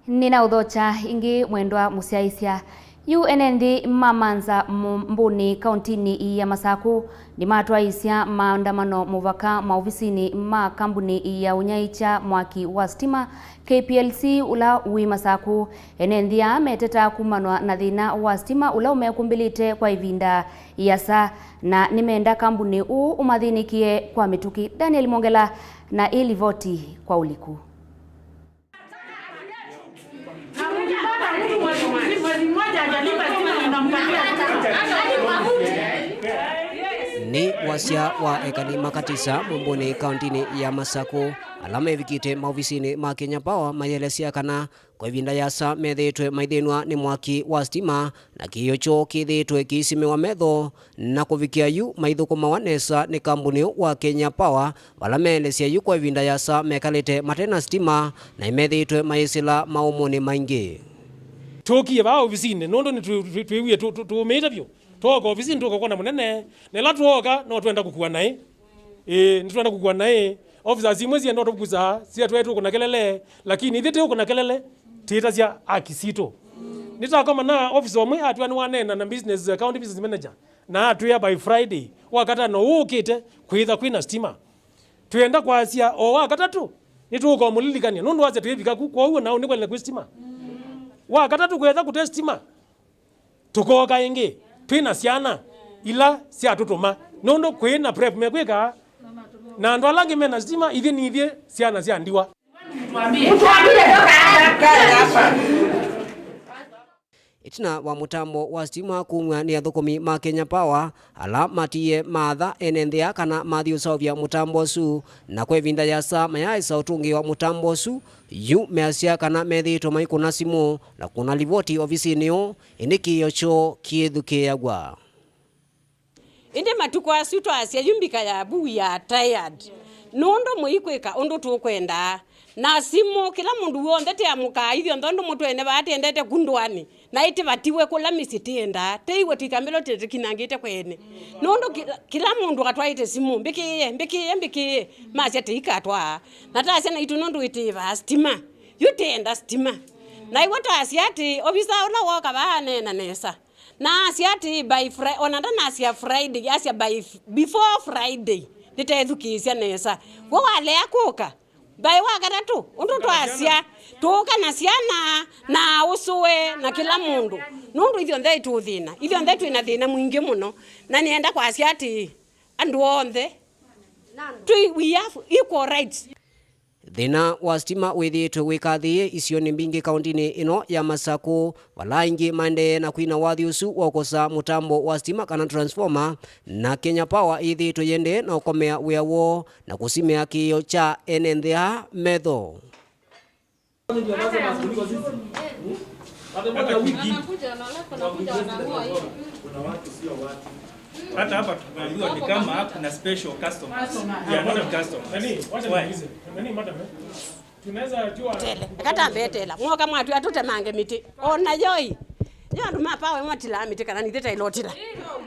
Nĩnaũthokya ĩngĩ, mwendwa mũsyaĩĩsya. Yu ene nthĩ ma Manza Mbũnĩ, kaũntĩnĩ ya Masakũ, nĩmatwaĩĩsya maandamano mũvaka maovisinĩ ma kambunĩ ya ũnyaĩĩkya mwaki wa sitima, K P L C, ũla wĩ Masakũ. Ene nthĩ aa metetaa kumanwa na thĩna wa sitima ũla ũmekumbĩlĩte kwa ĩvinda ĩasa, na nĩmenda kambunĩ ũũ ũmathĩnĩkĩe kwa mĩtũkĩ. Daniel Mwongela na ĩ livoti kwa ũliku. Nĩ wasya wa ekali ma Katisa Mũmbũnĩ kaũntĩnĩ ya Masakũ, ala mevikĩte maovisinĩ ma Kenya Power mayĩelesya kana kwa ĩvinda yĩasa methĩĩtwe maithĩnw'a nĩ mwaki wa sitima, na kĩĩo kyoo kĩthĩĩtwe kĩisimĩwa metho, na kũvikĩa yu maithũkũmawa nesa nĩ kambuni ũũ wa Kenya Power, vala meelesya yu kwa ĩvinda yĩasa mekalĩte mate na sitima, na nĩmethĩĩtwe mayĩsĩla maũmũnĩ maingĩ. Tũkie vaa ovisinĩ nũndũ nĩtwĩ-, twĩ-, twĩwie tũ-, tũ-, tũũmĩĩte vyũ. Twooka ovisinĩ tũkakwona mũnene, na ĩla twooka no twenda kũkua naĩ. Ĩĩ, nĩtwenda kũkua naĩ. Officers imwe sienda tũkusaa, sia twaĩ tũkũna kelele, lakini ithyĩ tĩũkũna kelele, twĩtasya haki sitũ. Nĩtakoma na officer ũmwe atwĩa nĩwaneena na business, county business manager, na atwĩa by Friday, Wakatano ũũkĩte, kwĩtha kwĩna stima. Twĩenda kwasya o Wakatatũ nĩtũũkomũlilikany'a, nũndũ wasya twĩvika ku, kwoou nao nĩkwelele kwĩ stima. Wakatatũ kwĩtha kũte stima, tũkooka ĩngĩ twĩ na syana ila syatũtũma, nũndũ kwĩ na prep mekwĩka, na andũ ala angĩ me na sitima, ithyĩ nithyĩ syana sya ndiwa. Ĩtina wa mũtambo wa sitima kumw'a nĩ athũkũmi ma Kenya Power, ala matiie maatha ene nthĩa kana mathiũsaũvya mũtambo ũsu, na kwa ĩvinda yĩasa mayaaĩsa ũtũngĩĩwa mũtambo ũsu, yu measya kana methĩĩtwe maikũna simũ na kũna livoti ovisinĩ ũũ, ĩndĩ kĩĩo kyoo kĩĩthukĩĩaw'a. Ĩndĩ matukũ asu twasya yu mbika yavu, we are tired. Nũndũ mũikwĩka ũndũ tũkwendaa. Na simũ, kĩla mũndũ w'onthe tĩamũkaa ithyonthe ũndũ mũtwene vaa tĩendete ku ndũanĩ. Na ĩtĩvatiwe kũla mĩsyĩ tĩendaa. Tĩiwe tũikambĩlwa tĩtĩkinangĩte kweene. Nũndũ kĩla, kĩla mũndũ atwaĩte simũ, mbĩkĩĩe, mbĩkĩĩe, mbĩkĩĩe. Masya tĩikatwaa. Na tasya naitũ nũndũ ĩtĩĩvaa sitima. Yu tĩenda sitima. Na iw'o twasya atĩ, ovisa ũla wooka vaa aneena nesa. Na asya atĩ by Fri-, ona ndanasya Friday, asya by f-, before Friday, nĩtethukĩĩsya nesa. We walea kũka, by Wakatatũ, ũndũ twasya, tũũka na syana, na ũsũe, na kĩla mũndũ. Nũndũ ithyonthe tũthĩna, ithyonthe twĩna thĩna mwingĩ mũno, na nĩenda kwasya atĩ andũ onthe, twĩ, we have equal rights. Thĩna wa sitima wĩthĩĩtwe wĩkathĩĩe isionĩ mbingĩ kaũntĩnĩ ĩno ya Masakũ, vala aingĩ maendee na kwina wathi ũsu wa ũkosa mũtambo wa sitima kana transformer, na Kenya Power yĩthĩĩtwe yĩendee na ũkomea wĩa woo na kũsimĩa kĩĩo kya ene nthĩa metho. Hata hapa tumeambiwa ni kama hakuna special customers. We are not customers. Nani, wacha niulize. Nani, madam, eh? Tunaweza jua. Tele. Kata mbetela. Mwoka mwatwĩa tũtemange mĩtĩ. Ona yoi. Yo andũ ma Power matilaa mĩtĩ kana nithe tailotila.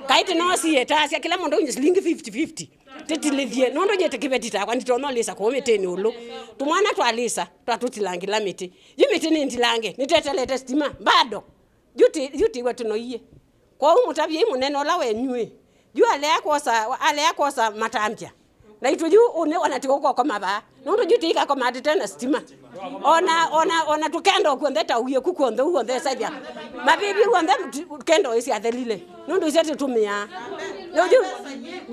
Kaiti no sie tasya kĩla mũndũ unye silingi fifty fifty. Tĩtilĩthye, nũndũ nyie tĩ kĩveti takwa, nditonya ũlĩsa kũu mĩtĩnĩ ũlũ. Tũmwana twalĩsa, twatũtilangĩla mĩtĩ. Yu mĩtĩ nĩ ndilange, nĩtetelete sitima, bado. Yu tĩ, yu tĩwe tũnoie. Kwoou mũtavyei mũnene ũla wenyu ĩ. Yu alea kwosa, alea kwosa matambya. Naitũ yu ũnĩ ona tĩũkokoma vaa. Nũndũ yu tĩikakoma tĩte na sitima. Ona, ona, ona tũkenda ũkw'onthe ta uie ku kw'onthe ũw'onthe ĩsavya. Mavĩvye w'onthe kenda ĩsya athelile. Nũndũ isyo tũtũmĩaa. Yu,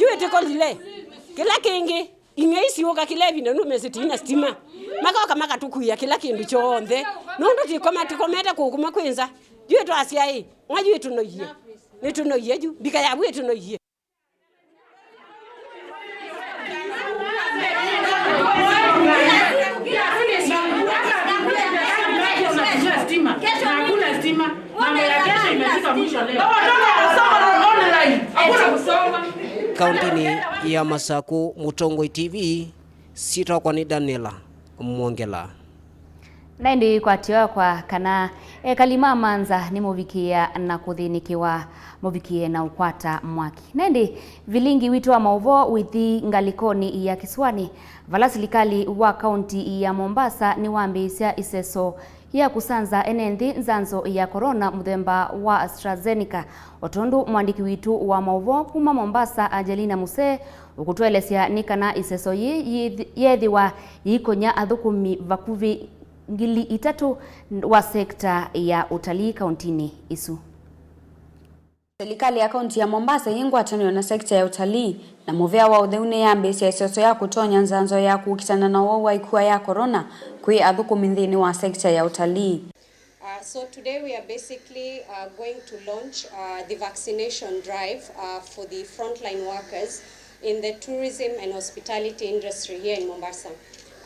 yu ĩtĩkolile. Kĩla kĩngĩ, ing'ei siũka kĩla ĩvinda nũmesĩ tĩina sitima. Makoka makatũkuia kĩla kĩndũ kyonthe. Nũndũ tĩkoma, tĩkomete kũkuma kwĩ nza. Yu ĩtwasya ĩ, mwa yu ĩtũnoie. Nĩtũnoie yu. Mbika yavu ĩtũnoie. Kaũntĩnĩ ya Masakũ, Mũtongoi T V, syĩtwa yakwa nĩ Daniela Mwongela. Na ĩndĩ kwatĩwa kwa kana ekali ma Manza nĩmovikĩĩa na kũthĩnĩkĩwa, movikĩe na ũkwata mwaki. Na ĩndĩ vilingi witũ wa maũvoo wĩthi ngalĩkonĩ ya kĩsũanĩ, vala silikalĩ wa kaũntĩ ya Mombasa nĩwambĩĩsya ĩseso ya kũsanza ene nthĩ nzanzo ya corona mũthemba wa AstraZeneca, o tondũ mũandĩki witũ wa maũvoo kuma Mombasa, Angelina Musee, ũkũtũelesya nĩ kana ĩseso yĩĩ yĩthi-, yeethĩwa yĩikony'a athũkũmi vakuvĩ ngili itatũ wa sekta ya ũtalii kaũntĩnĩ ĩsu. Silikalĩ ya kaũntĩ ya Mombasa yĩ ngwatanĩo na sekta ya ũtalii na mũvĩa wa ũtheu nĩyambĩĩsya ĩseso ya kũtonya nzanzo ya kũkitana na ũwau wa ĩkua ya corona kwĩ athũkũmi nthĩnĩ wa sekta ya ũtalii. Uh, So today we are basically uh, going to launch uh, the vaccination drive uh, for the frontline workers in the tourism and hospitality industry here in Mombasa.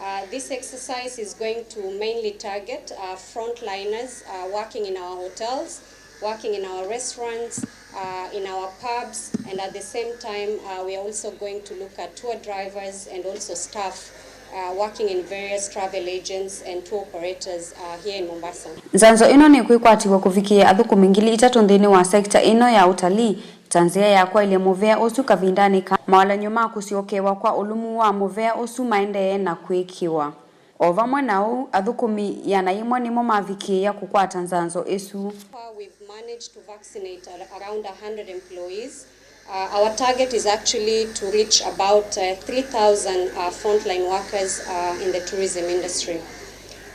Uh, this exercise is going to mainly target uh, frontliners uh, working in our hotels, working in our restaurants, uh, in our pubs, and at the same time, uh, we are also going to look at tour drivers and also staff uh, working in various travel agents and tour operators uh, here in Mombasa. Nzanzo ĩno nĩkwĩkwatiw'a kũvikĩĩa athũkũmi ngili itatũ nthĩnĩ wa sekita ĩno ya ũtalii, ta nzĩa ya kwaĩlya mũvea ũsu kavindanĩ ka mawalany'o ma kũsyokewa kwa ũlumu wa mũvea ũsu maendee na kwĩkĩwa. O vamwe na ũu, athũkũmi ĩana yĩmwe nĩmo mavikĩĩa kũkwata nzanzo ĩsu. Far, we've managed to vaccinate ar-, around a hundred employees. Uh, our target is actually to reach about uh, three thousand uh, frontline workers uh, in the tourism industry.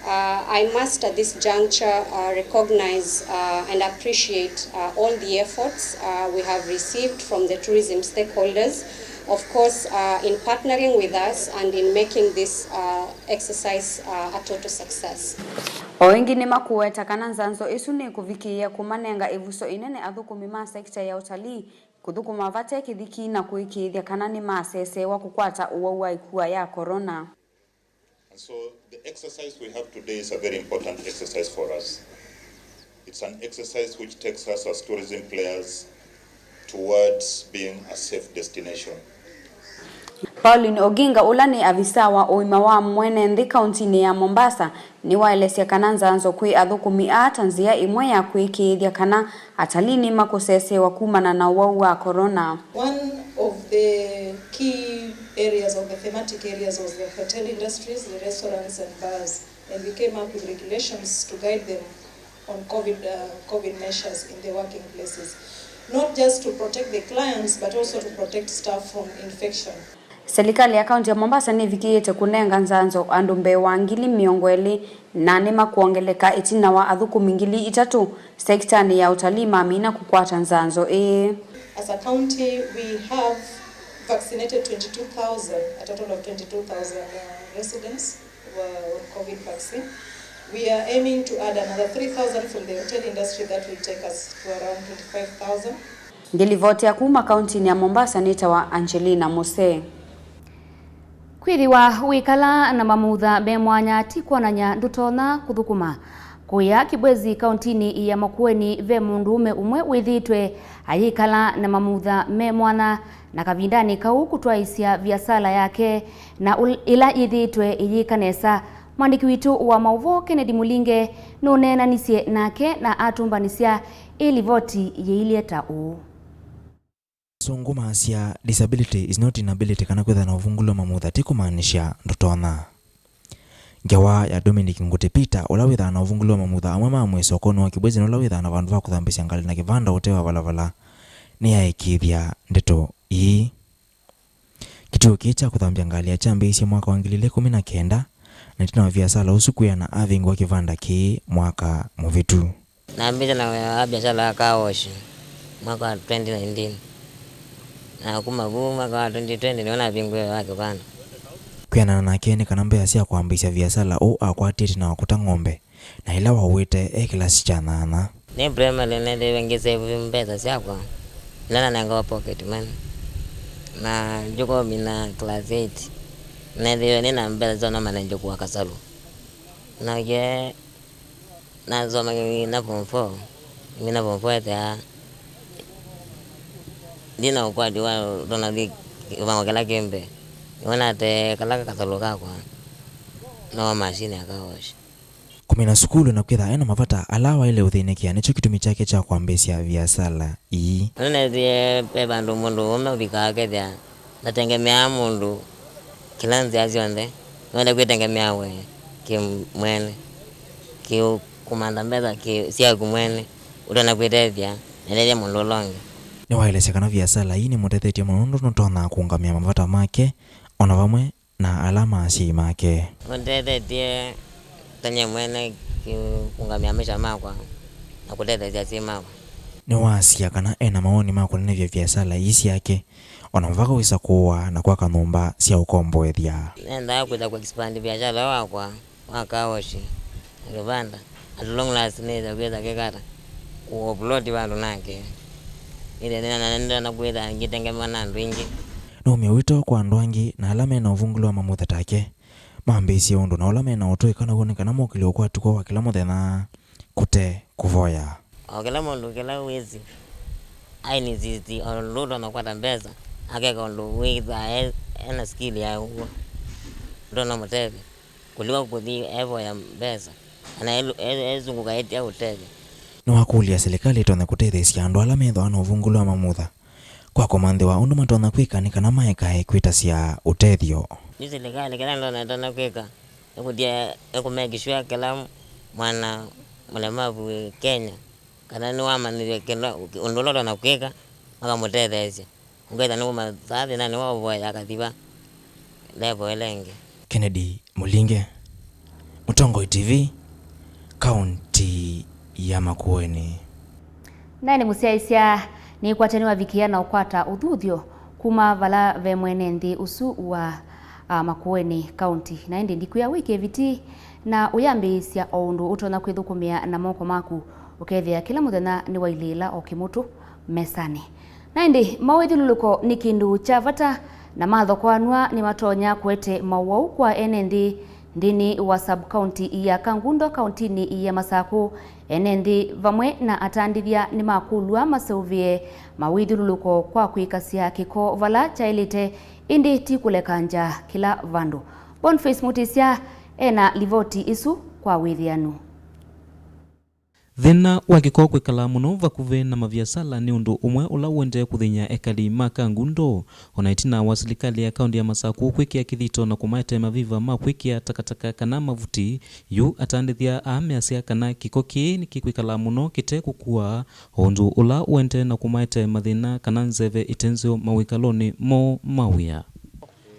Uh, I must at this juncture uh, recognize uh, and appreciate uh, all the efforts uh, we have received from the tourism stakeholders, of course, uh, in partnering with us and in making this uh, exercise uh, a total success. O ĩngĩ nĩmakũweta kana nzanzo ĩsu nĩkũvikĩĩa kũmanenga ĩvuso ĩnene athũkũmi ma sekita ya ũtalii kũthũkũma vate kĩthiki na kũĩkĩĩthya kana nĩmasesewa kũkwata ũwau wa ĩkua ya corona. And so the exercise we have today is a very important exercise for us. It's an exercise which takes us as tourism players towards being a safe destination. Pauline Oginga, ũla nĩ avisa wa ũima wa mwene nthĩ kauntinĩ ya Mombasa, nĩwaelesya kana nzanzo kwĩ athũkũmi aa ta nzĩa ĩmwe ya kwĩkĩĩthya kana atalii nĩmakũsesewa kumana na ũwau wa corona. One of the key areas, of the thematic areas, was the hotel industries, the restaurants and bars, and we came up with regulations to guide them on COVID, uh, COVID measures in the working places, not just to protect the clients but also to protect staff from infection. Serikali ya kaunti ya Mombasa nĩvikĩĩte kũnenga nzanzo andũ mbee wa ngili mĩongo ĩlĩ, na nĩmakwongeleka ĩtina wa athũkũmi ngili itatũ sekitanĩ ya ũtalii mamina kũkwata nzanzo ĩĩ. As a county, we have vaccinated twenty-two thousand, a total of twenty-two thousand uh, residents were on COVID vaccine. We are aiming to add another three thousand from the hotel industry, that will take us to around twenty-five thousand. Ngĩlivoti ya kuma kauntinĩ ya Mombasa nĩtawa Angelina Muse. Kwĩthĩwa wĩkala na mamutha me mwanya ti kwonany'a ndũtonya kũthũkũma. Kũya Kibwezi kauntinĩ ya Makueni ve mũndũũme ũmwe wĩthĩĩtwe ayĩkala na mamutha me mwanya na kavindanĩ kau kũtwaĩsya viasala yake na ĩla yĩthĩĩtwe ĩyĩka nesa. Mwandĩki witũ wa maũvoo Kennedy Mũlinge nũneenanisye nake na atũmbanĩsya ĩ livoti yĩilye ta ũũ. Asũngũ maasya, "Disability is not inability," kana kwĩthĩwa na ũvungũlo mamutha ti kũmaanisha ndũtonya. Ngewa ya Dominic Ngũtĩ Peter, ũla wĩthaa na ũvungũlo wa mamutha amwe ma mwĩĩ sokonĩ wa Kibwezi na ũla wĩthaa na vandũ va kũthambĩsya ngalĩ na kĩvanda ũtee wa valavala, nĩyaĩkĩĩthya ndeto ii. Kĩtuo kĩĩ kya kũthambya ngalĩ kyambĩĩisye mwaka wa ngili ilĩ ikũmi na kenda, na ĩtina wa viasala ũsu kwĩana avingũa kĩvanda kĩĩ mwaka mũvĩtu. Nambĩte na wĩa wa biasala ya car wash mwaka wa twenty nineteen, na kuma vu mwaka wa twenty twenty nĩvo navingũie wa kĩvanda. Kwĩanana nake nĩ kana mbesa sya kwambĩĩsya viasala ũũ akwatie ĩtina wa kũta ng'ombe, na ĩla waũĩte e kĩlasi kya nyanya. Nĩ primary neethĩiwe ngĩsave mbesa syakwa ila nanengawa pocket money, na njũka ũmina class eight neethĩiwe nĩ na mbesa sya no manenje kũa kasalu. Nake nasoma ngĩmina form four, ngĩmina form four ethĩa ndina ũkwati wa tona thi kĩvango kĩla kĩ mbee. Nĩw'o nate kala kasalu kakwa no machine ya car wash. Kũmina sukulu na kwĩtha ena mavata ala waĩle ũthĩnĩkĩa nĩkyo kĩtumi kyake kya kwambĩĩsya viasala ii. Nĩneethĩie ve vandũ mũndũ ũme ũvikaa akethĩa ndatengemeaa mũndũ kĩla nzĩa syonthe, nĩwenda kwĩtengemea we kĩmwene, kĩũkũmantha mbesa kĩ syaku mwene, ũtonya kwĩtethya na ũtethya mũndũ ũla ũngĩ. Nĩwaelesya kana viasala ii nĩmũtethetye mũno nũndũ nũtonya kũũngamĩa mavata make o na vamwe na ala ma asyai make. Nũndethetie ta nyie mwene kũũngamĩa maisha makwa na kũtetheesya asyai makwa. Nĩwasya kana ena mawoni ma kũnenevya viasala ii syake, o na mũvaka wĩsa kũaa na kwaka nyũmba sya ũkomboethya. Nendaa kwĩsa kũ expand viasala wakwa wa car wash na kĩvanda. At long last nĩtha kwĩtha kĩkata kũoploti vandũ nake. Nĩthe nĩnanenda na kwĩtha ngĩtengemwa na andũ aingĩ. Nũmie wĩto kwa andũ angĩ na ala mena ũvungũlo wa mamutha take mambĩĩsye ũndũ na ũla mena ũtũĩka naw'o nĩ kana mokĩlye ũkwati kwoo wa kĩla mũthenya kũte kũvoya. O kĩla mũndũ kĩla wĩsĩ ainisisti o ũndũ ũtonya kũkwata mbesa, akeka ũndũ wĩthĩaa e- ena skill ya ũw'o, ũtonya mũtethya kũlika kũthi evoya mbesa kana elu- e- ezungũka eti aũtethya. Nĩwakũlya silikalĩ ĩtonya kũtetheesya andũ ala methĩawa na ũvungũlo wa mamutha kwa kũmanthĩwa ũndũ matonya kwĩka nĩ kana maekae kwĩtasya ũtethyo. Nĩ silikalĩ kĩla ndonya ĩtonya kwĩka nĩ kũthi ĩkũmake sure kĩla mwana mũlemavu wĩ Kenya kana nĩwamanyĩthw'a kĩla ũndũ ũla ũtonya kwĩka, makamũtetheesya. Ũkethĩa nĩwuma saa thĩnanĩ wa ũvoya akathi va level ĩla ĩngĩ. Kennedy Mũlinge, Mũtongoi T V, kaunti ya Makueni. Naĩ nĩ mũsyaĩĩsya nĩkwatya nĩwavikĩa na ũkwata ũthuthyo kuma vala ve mwene nthĩ ũsu wa, a, Makueni kaunti. Na ĩndĩ ndikwĩa wĩkĩe viti na ũyambĩĩsya o ũndũ ũtonya kwĩthũkũmĩa na moko maku, ũkethĩa kĩla mũthenya nĩwailĩĩla o kĩmũtũ mesanĩ. Na ĩndĩ mawĩthyũlũlũko nĩ kĩndũ kya vata, na mathokoanw'a nĩmatonya kũete maũwau kwa ene nthĩ nthĩnĩ wa sub-county ya Kangundo, kauntinĩ ya Masakũ. Ene nthĩ vamwe na atandĩthya nĩmakũlw'a maseũvĩe mawĩthyũlũlũko kwa kwĩkasya kĩko vala kyaĩlĩte, ĩndĩ ti kũlekangya kĩla vandũ. Boniface Mutisya ena livoti ĩsu kwa wĩthĩanu. Thĩna wa kĩko kwĩkala mũno vakuvĩ na maviasala nĩ ũndũ ũmwe ũla ũendee kũthĩny'a ekali ma Kangundo, o na ĩtina wa silikalĩ ya kaũntĩ ya Masakũ kwĩkĩa kĩthito na kũmaete maviva ma kwĩkĩa takataka kana mavuti. Yu atandĩthya aa measya kana kĩko kĩĩ nĩkĩkwĩkala mũno kĩte kũkua, o ũndũ ũla ũendee na kũmaete mathĩna kana nzeve ĩte nzeo mawĩkalonĩ moo ma wĩa.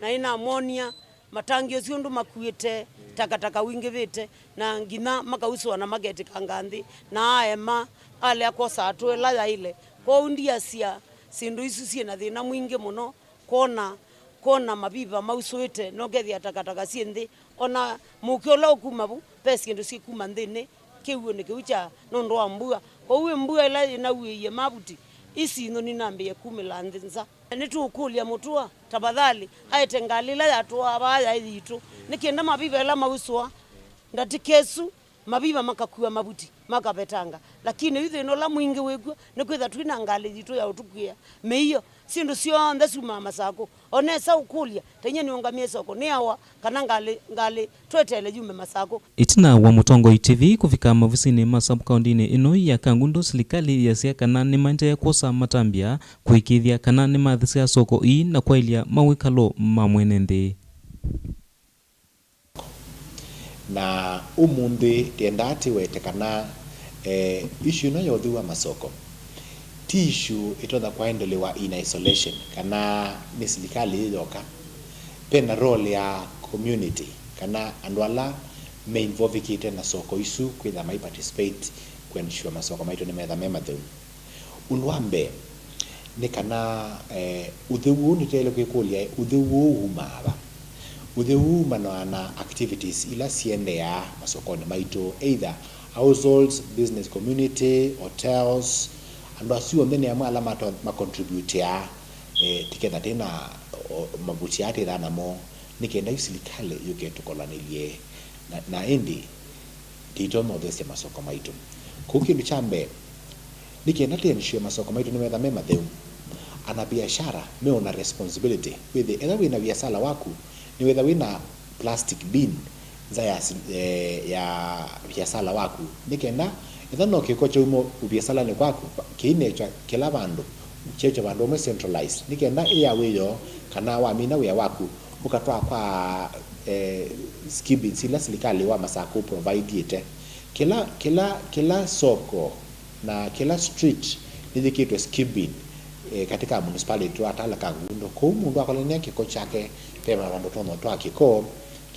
Na nĩnamwonia matangi ũsu ũndũ makuĩte takataka wingĩvĩte, na nginya makausũa na maketĩkanga nthĩ, na aema alea kwosa atũe ĩla yaĩle. Kwoou ndiasya syĩndũ isu syĩ na thĩna mwingĩ mũno kwona, kwona maviva mausũĩte, na ũkethĩa takataka syĩ nthĩ. O na mũuke ũla ũkuma vu, ve syĩndũ syĩkuma nthĩnĩ, kĩw'ũnĩ kĩu kya nũndũ wa mbua. Kwoou ĩ mbua ĩla yĩnauĩie mavuti, isi nthũni nambĩĩe kumĩla nthĩ nza. Nĩtũũkũlya mũtũa, tafadhali, aete ngalĩ ĩla yatũaa vaa yaĩ yitũ, nĩ kenda maviva ĩla mausũa ndatĩka ĩsu, maviva makakua mavuti, makavetanga. Lakini yu thĩna ũla mwingĩ wĩkw'o nĩ kwĩtha twĩ na ngalĩ yitũ ya ũtũkuĩa mĩio. Syĩndũ syonthe syumaa Masakũ. O nesa ũkũlya, ta inyie nĩũngamie soko, nĩ awa, kana ngalĩ, ngalĩ tweteele yume Masakũ. Ĩtina wa Mũtongoi T V kũvika maovisinĩ ma sub-kaũntinĩ ĩno ya Kangundo, silikalĩ yasya kana nĩmaendee kwosa matambya kũĩkĩĩthya kana nĩmathesea soko ii na kwaĩlya mawĩkalo ma mwene nthĩ. Na ũmũnthĩ tĩendaa tĩwete kana, eh, issue ĩno ya ũtheu wa masoko ti issue ĩtonya kwaendelewa in isolation kana nĩ silikalĩ yĩ yoka. Ve na role ya community kana andũ ala me involvikĩte na soko isu kwĩtha mai participate kũ ensure masoko maitũ nĩmetha me matheu. Ũndũ wa mbee nĩ kana, eh, ũtheu ũũ nĩtwaĩle kwĩkũlya, ũtheu ũũ wumaa va? Ũtheu ũũ wumanaa na activities ila siendeeaa masokonĩ maitũ, either households, business community, hotels, andũ asu onthe nĩ amwe ala mato- macontributeaa, eh, tĩketha twĩ na, o, mavuti aa twĩthaa namo, nĩ kenda yu silikalĩ yũke tũkolanĩlye na, na ĩndĩ tĩitonya ũthesya masoko maitũ. Kwoou kĩndũ kya mbee, nĩ kenda tũ ensure masoko maitũ nĩmetha me matheu. Ana biashara me na responsibility. Wĩthĩ, ethĩwa wĩ na viasala waku, nĩwĩtha wĩ na plastic bin nza ya si- eh, ya viasala waku. Nĩ kenda, ethĩwa no kĩko kyauma viasalanĩ kwaku, kĩinekya kĩla vandũ, kyeekya vandũ vamwe centralized. Nĩ kenda ĩya wĩoo, kana wamina wĩa waku, ũkatwaa kwa, eh, skip bins ila silikalĩ wa Masakũ ũprovidiĩte. Kĩla, kĩla, kĩla soko na kĩla street nĩyĩkĩtwe skip bin, eh, katika municipality wa Tala Kangundo. Kwoou mũndũ akolania kĩko kyake, ve vandũ ũtonya ũtwaa kĩko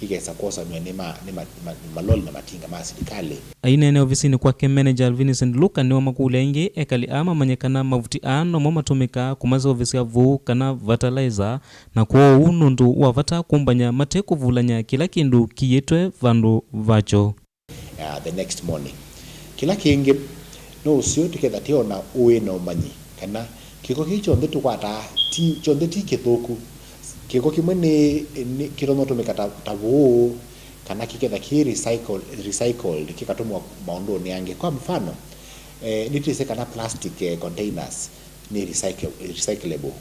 kĩkesa kwosanw'a nĩ ma, nĩ ma, ma, maloli na matinga ma silikalĩ. Aineenea ovisinĩ kwake, Manager Vincent Luka nĩwamakũlya ĩngĩ ekali aa mamanye kana mavuti aa nomo matũmĩkaa kũmaseũvĩsya vũũ kana fertilizer, na kwoou nũndũ wa vata kũmbany'a mate kũvulany'a kĩla kĩndũ kiĩtwe vandũ vakyo. Uh, the next morning. Kĩla kĩngĩ, no ũseo tũketha tũyona ũĩ na ũmanyi kana kĩko kĩu kyonthe tũkwataa ti, kyonthe ti kĩthũku. Kĩko kĩmwe nĩ, nĩ kĩtonya ũtũmĩka ta, ta vũũ, kana kĩketha kĩ recycle, recycled, kĩkatũmĩwa maũndũnĩ angĩ. Kwa mfano, eh, nĩtwĩsĩ kana plastic, eh, containers nĩ recycle-, recyclable.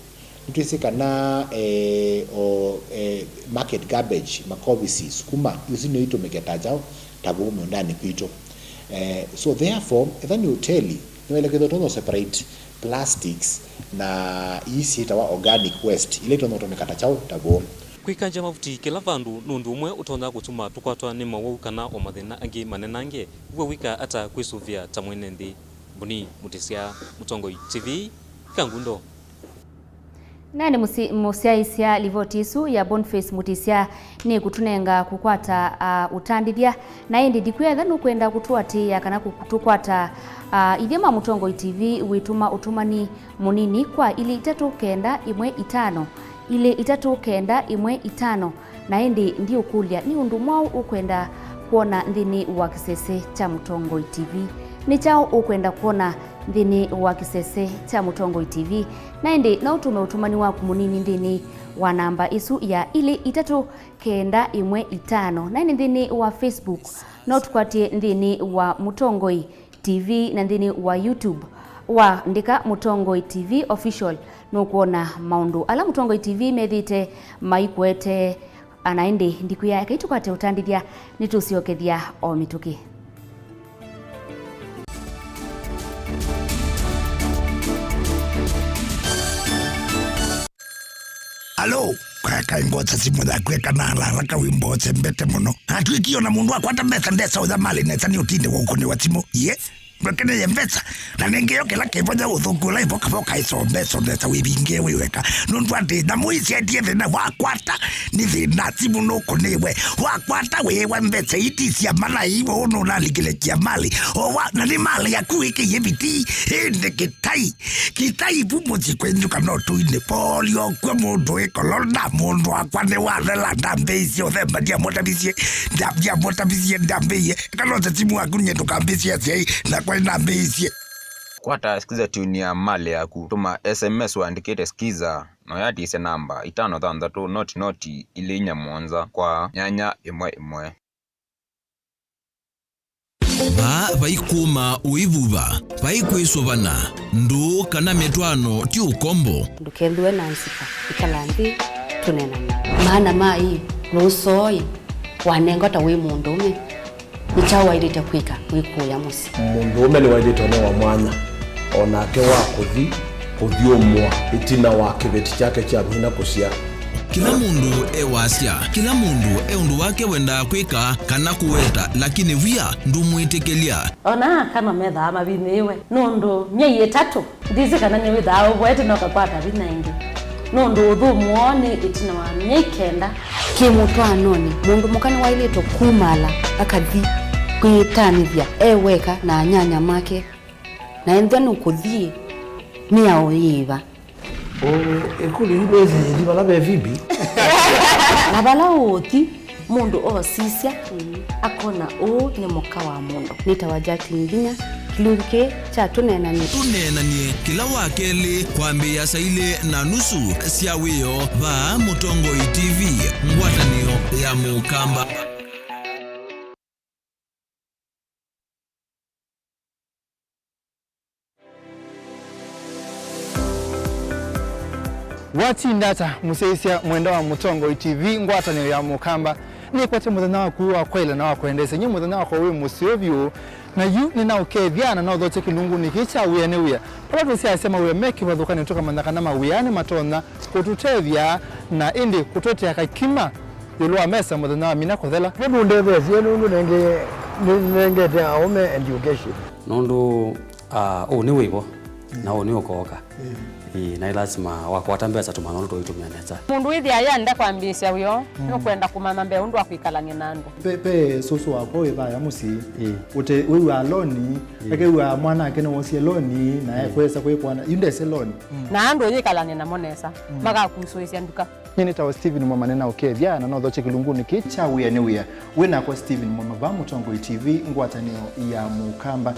Nĩtwĩsĩ kana, eh, o, eh, market garbage, makovisi, sukuma, isu no itũmĩke ta kyaũ, ta vũũ mĩũndanĩ kwitũ. Eh, so therefore, etha nĩ ũteli, nĩwaĩle kwĩthĩwa ũtonya separate plastics na ii syĩtawa organic waste, ila itonya ũtũmĩka ta kyaũ, ta vũũ. Kwĩkangya mavuti kĩla vandũ nĩ ũndũ ũmwe ũtonya kũtuma tũkwatwa nĩ mawau kana o mathĩna angĩ manenange. Wĩw'a wĩka ata kwĩsũvĩa ta mwene nthĩ? Mbuni Mũtĩsya, Mũtongoi T V, Kangundo. Na nĩ mũsi-, mũsyaĩĩsya livoti ĩsu ya Boniface Mũtĩsya nĩ kũtũnenga kũkwata, a, ũtandĩthya. Na ĩndĩ ndikwĩetha nũkwenda kũtũatĩĩa kana kũtũkwata, a, ithyĩ ma Mũtongoi T V wĩtũma ũtũmani mũnini kwa ilĩ itatũ kenda ĩmwe itano, ilĩ itatũ kenda ĩmwe itano. Na ĩndĩ ndiũkũlya nĩ ũndũ mwaũ ũkwenda kwona nthĩnĩ wa kĩsese kya Mũtongoi T V? Nĩ kyaũ ũkwenda kwona nthĩnĩ wa kĩsese kya Mũtongoi T V? Na ĩndĩ no ũtũme ũtũmani waku mũnini nthĩnĩ wa namba ĩsu ya ilĩ itatũ kenda ĩmwe itano. Na ĩndĩ nthĩnĩ wa Facebook, no tũkwatĩe nthĩnĩ wa Mũtongoi T V na nthĩnĩ wa YouTube, waandĩka Mũtongoi T V Official, nũkwona maũndũ ala Mũtongoi T V methĩĩte maikũetee. Ana ĩndĩ ndikwĩa, ekai tũkwate ũtandĩthya, nĩtũsyokethya o mĩtũkĩ. Alo, kakai ngwata simũ yaku eka na haraka wĩmbo ũsembete mũno. Atwĩkie ona mũndũ akwata mbesa ndesa ũya malĩ nesa nĩ ũtinde wa ũkũnĩwa simũ. Ye, ndwekeneye mbesa. Na nĩngĩ yo kĩla kĩvonya ũthũku ũla ĩvokavoka ĩsombe, sondesa wĩvinge wĩ weka. Nũndũ atĩ nyamũ ici endie thĩna wakwata nĩ thĩna simũ nũkũnĩwe. Wakwata wĩwa mbesa iti cia mana iwe ũnũnalikĩle kia malĩ. Owa, na nĩ malĩ yaku wĩkĩie viti, ĩndĩ kĩtai. Kĩtai vu mũsyĩ kwenyu kana ũtũinĩ. Polio kw'o mũndũ wĩ kolona, mũndũ wakwa nĩ wathela, ndambĩĩisye ũthemba, ndiamũtavisye, nda-, ndiamũtavisye, ndambĩĩie. Kana ũte simu waku nye ndũkambĩĩsye asyai, nakwa nĩnambĩĩisye. Kwata Skiza tune ya malĩ yaku, tũma S M S ũandĩkĩte Skiza, na ũyatisye namba itano thanthatũ noti noti ilĩ inya mũonza kwa nyanya ĩmwe ĩmwe. Vaa vai kũma ũivuva, vai kwĩsũvana, ndũũ kana mĩtwaano ti ũkombo. Ndũkethĩwe na nzika, ĩkala nthĩ tũneenany'e. Maana ma ĩ, lũsoo ĩ, wanengwa ta wĩ mũndũũme, nĩ kyaũ waĩlĩte kwĩka wĩkũũya mũsyĩ? Mũndũũme nĩwaĩlĩte ũnewa mwanya o nake wa kũthi kũthyũmũa ĩtina wa kĩveti kyake kya mina kũsyaa. Kĩla mũndũ e wasya, kĩla mũndũ e ũndũ wake wendaa kwĩka kana kũweta, lakini wia ndũmwĩtĩkĩlya. Ona kana methaa mavinyĩĩwe nũndũ myei ĩtatũ. Ndĩsĩ kana nĩwĩthaa ũvoete na ũkakwata vinya ĩngĩ, nũndũ ũthũmũo nĩ ĩtina wa myei kenda. Kĩmũtwaanonĩ, mũndũ mũka nĩwaĩlĩtwe kumaala akathi kwĩtanĩthya e weka na anyanya make. Na ethĩwa nũkũthi, mĩao yĩva? Ũ, ĩkũlyo yu ndwĩsĩ yĩthi vala ve Phoebe? Na vala ũũthi, mũndũ oosisya, akona ũũ nĩ mũka wa mũndũ. Nĩtawa Jacqueline Vinya, kĩlungu kĩĩ kya Tũneenany'e. Tũneenany'e kĩla wa kelĩ kwambĩĩa saa ilĩ na nusu sya wĩoo vaa Mũtongoi T V, ngwatanĩo ya Mũkamba. Watinda ata, mũsyaĩĩsya mwendwa wa Mũtongoi T V, ngwatanĩo ya Mũkamba? Nĩkwete mũthenya waku wa kwaĩla na wa kwendeesya. Nyie mũthenya wakwa wĩ mũseo vyũ, na yu nĩnaũkethya na naũthokya kĩlungunĩ kĩĩ kya wĩa nĩ wĩa. Vala tũsyaasya mawĩa me kĩvathũkanĩo, tũkamanya kana mawĩa nĩmatonya kũtũtethya na ĩndĩ kũtũetea kakima ĩũlũ wa mesa mũthenya wa mina kũthela. Nĩtũndetheesye nũndũ nenge-, nĩnengete aũme education. Nũndũ, ah, ũũ nĩ wĩvo. Na ũnĩ ũkooka. Ĩĩ, na ĩ lasima wakwata mbesa tũmanya ũndũ tũitũmĩa nesa. Mũndũ wĩthĩa yenda kwambĩĩsya wĩoo, nũkwenda kũmanya mbee ũndũ wa kwĩkalany'a na andũ. Pe, pe sũsũ wakwa wĩ vaya mũsyĩ. Ĩĩ. Ũte wĩw'aa loni, ĩĩ, ekew'aa mwana ake nĩwosie loni, na ekwesa kwĩkwana, yu ndese loni. Na andũ ũyĩkalany'a namo nesa, makakusũĩsya nduka. Nyie nĩtawa Steven Mwamane na ũkethya na nothokye kĩlungunĩ kĩĩ kya Wĩa nĩ Wĩa. Wĩ nakwa Steven Mwama vaa Mũtongoi T V, ngwatanĩo ya Mũkamba.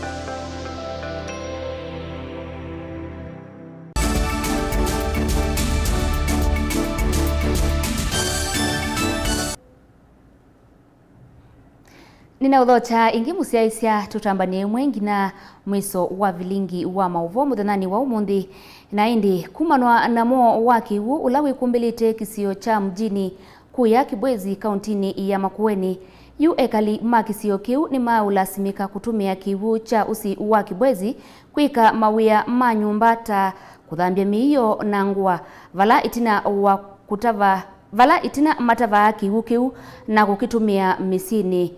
Nĩnaũthokya ĩngĩ mũsyaĩĩsya, tũtambanĩe ĩmwe nginya mwĩso wa vilingi wa maũvoo mũthenyanĩ wa ũmũnthĩ. Na ĩndĩ, kumanwa na moo wa kĩw'ũ ũla wĩkumbĩlĩte kĩsio kya Mjini kũya Kibwezi, kauntinĩ ya Makueni, yu ekali ma kĩsio kĩu nĩmaũlasimĩka kũtũmĩa kĩw'ũ kya ũsi wa Kibwezi kwĩka mawĩa ma nyũmba ta kũthambya mĩio na ngũa, vala ĩtina wa kũtava vala ĩtina matavaa kĩw'ũ kĩu na kũkĩtũmĩa mĩsyĩnĩ.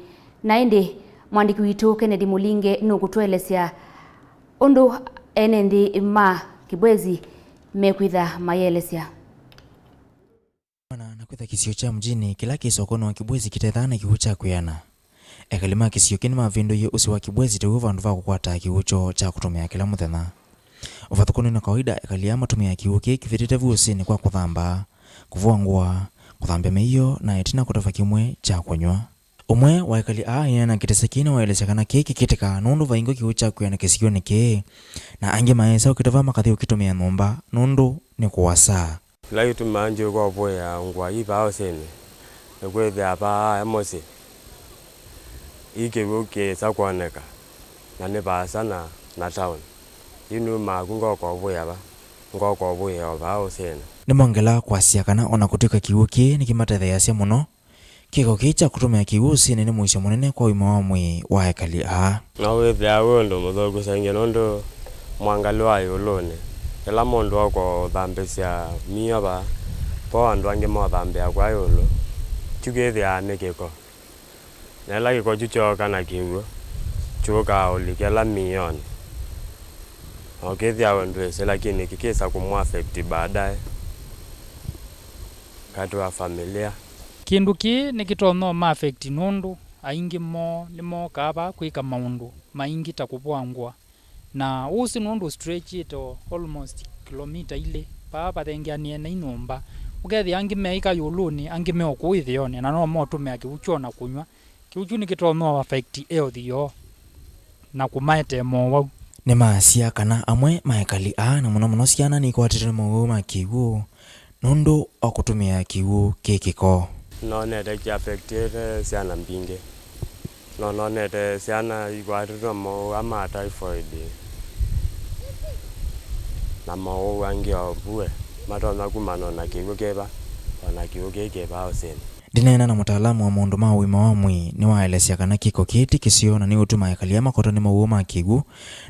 Na ĩndĩ, mwandĩki witũ Kennedy Mũlinge nũkũtũelesya ũndũ ene nthĩ ma Kibwezi mekwĩtha mayĩelesya. Kumana na kwĩtha kĩsio kya Mjini kĩla kĩ sokonĩ wa Kibwezi kĩtethaa na kĩw'ũ kya kwĩana, ekali ma kĩsio kĩĩ nĩmavĩndũie ũsi wa Kibwezi taw'o vandũ va kũkwata kĩw'ũ kyoo kya kũtũmĩa kĩla mũthenya. Ũvathũkany'o na kawaida, ekali aa matũmĩaa kĩw'ũ kĩĩ kĩvĩtĩte vu ũsĩnĩ kwa kũthamba, kũvũa ngũa, kũthambya mĩio, na ĩtina kũtava kĩmwe kya kũnyw'a. Ũmwe wa ekali aa aineena na kĩtese kĩĩ nĩwaelesya kana kĩĩ kĩkĩtĩkaa nũndũ vaingwa kĩw'ũ kya kwĩana kĩsionĩ kĩĩ, na angĩ maesa ũkĩtava makathi ũkĩtũmĩa nyũmba nũndũ nĩ kũasa. Kĩla kĩtumaa ndyũka ũvũĩa ngũa ii vaa ũsĩnĩ, nĩkwĩthĩa vaa e mũsyĩ, ii kĩw'ũ kĩsa kwoneka, na nĩ vaasa na, na town. Yu numaa ku ngoka ũvũĩa va, ngoka ũvũĩa o vaa ũsĩnĩ. Nĩmongelaa kwasya kana o na kũtw'ĩka kĩw'ũ kĩĩ nĩkĩmatetheeasya mũno, kĩko kĩĩ kya kũtũmĩa kĩw'ũ ũsĩnĩ nĩ mũisyo mũnene kwa ũima wa mwĩĩ wa ekali aa. No wĩthĩawa wĩ ũndũ mũthũku sengĩ nũndũ mwangalĩ wa ĩũlũnĩ, kĩla mũndũ oka ũthambĩsya mĩio vaa, vo andũ angĩ mothambĩa kwa ĩũlũ, kyu kĩthĩawa nĩ kĩko. Na ĩla kĩko kyu kyooka na kĩw'ũ, kyũkaa ũlikĩla mĩionĩ. Na ũkĩthĩa we ndwĩsĩ, lakini kĩkĩsa kũmũ affect baadaye kati wa familia. Kĩndũ kĩĩ nĩkĩtonya ũma affect nũndũ aingĩ moo nĩmokaa vaa kwĩka maũndũ maingĩ ta kũvũa ngũa. Na ũsĩ nũndũ stretchĩte o almost kilomita ilĩ, vaa vathengeanĩe na inyũmba. Ũkethĩa angĩ meĩka ĩũlũnĩ, angĩ me o kũu ĩthĩonĩ, na no motũmĩa kĩw'ũ kyoo na kũnyw'a. Kĩw'ũ kyu nĩkĩtonya affect health yoo na kũmaetee mowau. Nĩmaasya kana amwe ma ekali aa, na mũno mũno syana, nĩikwatĩtwe nĩ mowau ma kĩw'ũ nũndũ wa kũtũmĩa kĩw'ũ kĩ kĩko. Nonete kĩ affectĩte syana mbingĩ. No nonete syana ikwatĩtwe mowau ma typhoid na mowau angĩ o vue matonya kumana na kĩw'ũ kĩva, o na kĩw'ũ kĩĩ kĩ vaa ũsĩnĩ. Ndĩneena na mũtaalamu wa maũndũ ma ũima wa mwĩĩ, nĩwaelesya kana kĩko kĩĩ ti kĩseo na nĩũtuma ekali aa makotwa nĩ mowau ma kĩw'ũ,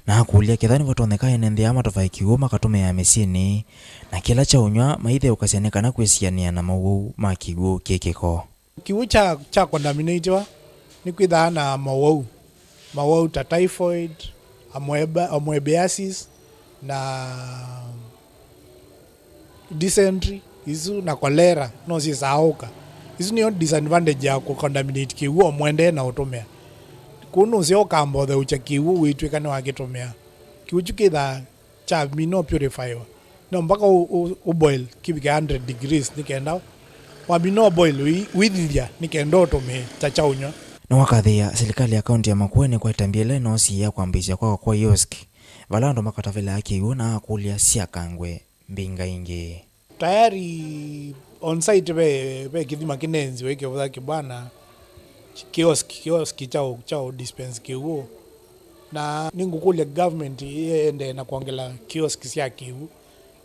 na akũlya kethĩwa nĩvatonyeka ene nthĩ aa matavae kĩw'ũ makatũmĩaa mĩsyĩnĩ, na kĩla kya ũnyw'a maitheũkasya nĩ kana kwĩsianĩa na mowau ma kĩw'ũ kĩ kĩko. Kĩw'ũ kya, kya contaminatiwa nĩkwĩthaa na mowau, mowau ta typhoid, amoeba-, amoebiasis, na dysentery, isu na cholera no syĩsaa ũka. Isu nĩyo disadvantage ya kũcontaminate kĩw'ũ o mũendee na ũtũmĩa. Kũu nũseo ũkamba ũtheũkya kĩw'ũ wĩtw'ĩka nĩwakĩtũmĩa. Kĩw'ũ kyu kĩthaa kyamina ũpurifaiwa. No mpaka ũ, ũ, ũboil kĩvike hundred degrees nĩ kenda wamina ũboil ũi-, ũithithya nĩ kenda ũtũmĩe ta kya ũnyw'a. Nĩwakathĩĩa silikalĩ ya kaunti ya Makueni kwa ĩtambya ĩla ĩnoosie ya kwambĩĩsya kwakwa kwa kiosk, vala andũ makatavĩlaa kĩw'ũ na akũlya syakangwe mbinga ingĩ. Tayari on site ve, ve kĩthima kĩneenziwe kĩvũtha kĩbwana, kiosk, kiosk kya ũ, kya ũ dispense kĩw'ũ. Na nĩngũkũlya government ĩendee na kwongela kiosk sya kĩw'ũ.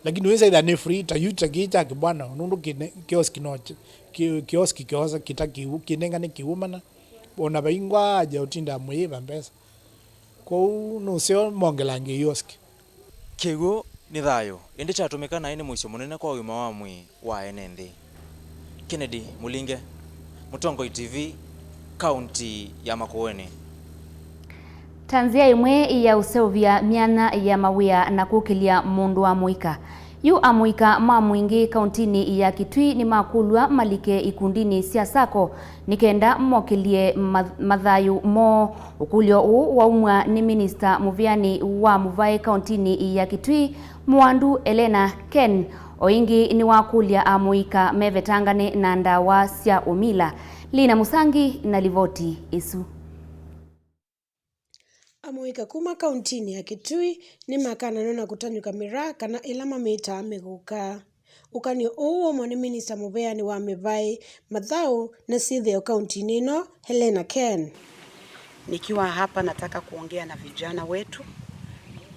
Lakini wĩsa ĩtha nĩ free, ta yu ta kĩĩ kya kĩbwana, nũndũ kĩne-, kiosk no kĩ-, kĩ-, kiosk kyosa kĩta kĩw'ũ, kĩnengane kĩw'ũ mana. Ona vaingwa aja ũtinda mũyĩva mbesa. Kwoou nũseo mongelange kiosk. Kĩw'ũ nĩ thayũ, ĩndĩ kyatũmĩka naĩ nĩ mũisyo mũnene kwa ũima wa mwĩĩ wa ene nthĩ. Kennedy Mũlinge, Mũtongoi T V, kaunti ya Makueni. Ta nzĩa ĩmwe ya ũseũvya myanya ya mawĩa na kũkĩlya mũndũ wa mũika, yu amũika ma Mwingĩ kauntinĩ ya Kitui nĩmakũlw'a malike ikundinĩ sya sacco nĩ kenda mokĩlye ma-, mathayũ moo. Ũkũlyo ũũ waumw'a nĩ minista mũvĩanĩ wa mũvaĩ kauntinĩ ya Kitui, Mũwandu Elena Ken. O ĩngĩ nĩwakũlya amũika mevetangane na ndawa sya ũmila. Lina Mũsangi na livoti ĩsu. Amũika kuma kauntinĩ ya Kitui nĩmakananwa na kũtanyũka mĩraa, kana ĩla mamĩtaa mĩgũka. Ũkany'o ũũ waumw'a nĩ minista mũvĩanĩ wa mĩvaĩ, mathaũ na syĩthĩo kauntinĩ ĩno, Helena Ken. Nikiwa hapa nataka kuongea na vijana wetu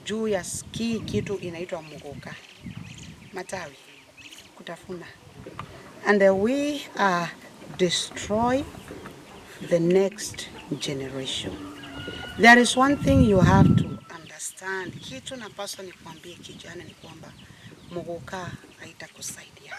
juu ya s-, hii kitu inaitwa muguka. Matawi. Kutafuna. And uh, we are destroy the next generation. There is one thing you have to understand. Kitu napaswa nikuambie kijana ni kwamba muguka haitakusaidia.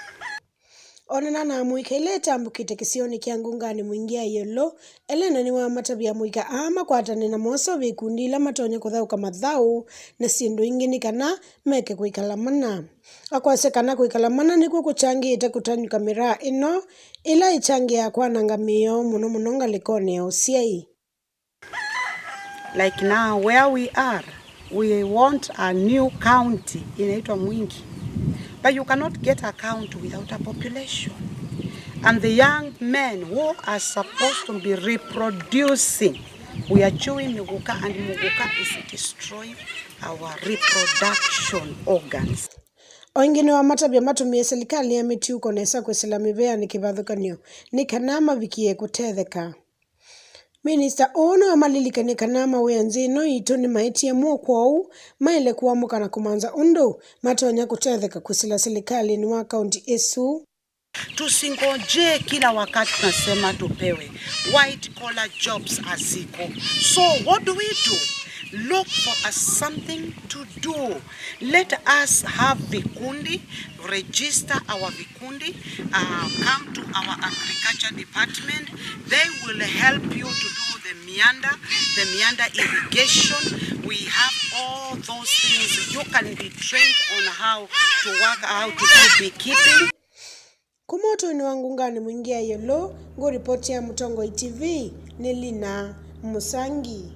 Onana na amũika ĩla ĩtambũkĩte kĩsionĩ kya ngunganĩ Mwingĩ ya ĩũlũ, Elena nĩwamatavya amũika aa makwatane na moseũvye ikundi ila matonya kũthaũka mathaũ na syĩndũ ingĩ nĩ kana meke kwĩkala mana. Akwasya kana kwĩkala mana nĩkw'o kũkyangĩĩte kũtanyũka mĩraa ĩno, ĩla ĩkyangĩaa kwananga mĩĩ yoo, mũno mũno ngalĩkonĩ ya ũsyai. Like now, where we are, we want a new county inaitwa Mwingi. But you cannot get a county without a population. And the young men who are supposed to be reproducing, we are chewing muguka, and muguka is destroying our reproduction organs. O ĩngĩ nĩwamatavya matũmĩe silikalĩ ya mĩtiũko nesa kwĩsĩla mĩvĩanĩ kĩvathũkany'o nĩ kana mavikie kũtetheka. Minista ũũ nĩwamalilikany'a kana mawĩa nthĩ ĩno yitũ nĩmaetie mo, kwoou maĩle kũamũka na kũmanza ũndũ matonya kũtetheka kwĩsĩla silikalĩnĩ wa kaunti ĩsu. Tusingojee kila wakati tunasema tupewe. White collar jobs haziko. So what do we do? Look for a something to do. Let us have vikundi, register our vikundi, uh, come to our agriculture department. They will help you to do the mianda, the mianda irrigation. We have all those things. You can be trained on how to work, how to do beekeeping. Kuma ũtũinĩ wa ngunganĩ Mwingĩ ya ĩũlũ, ngũripoti ya Mũtongoi T V nĩ Lina Mũsangi.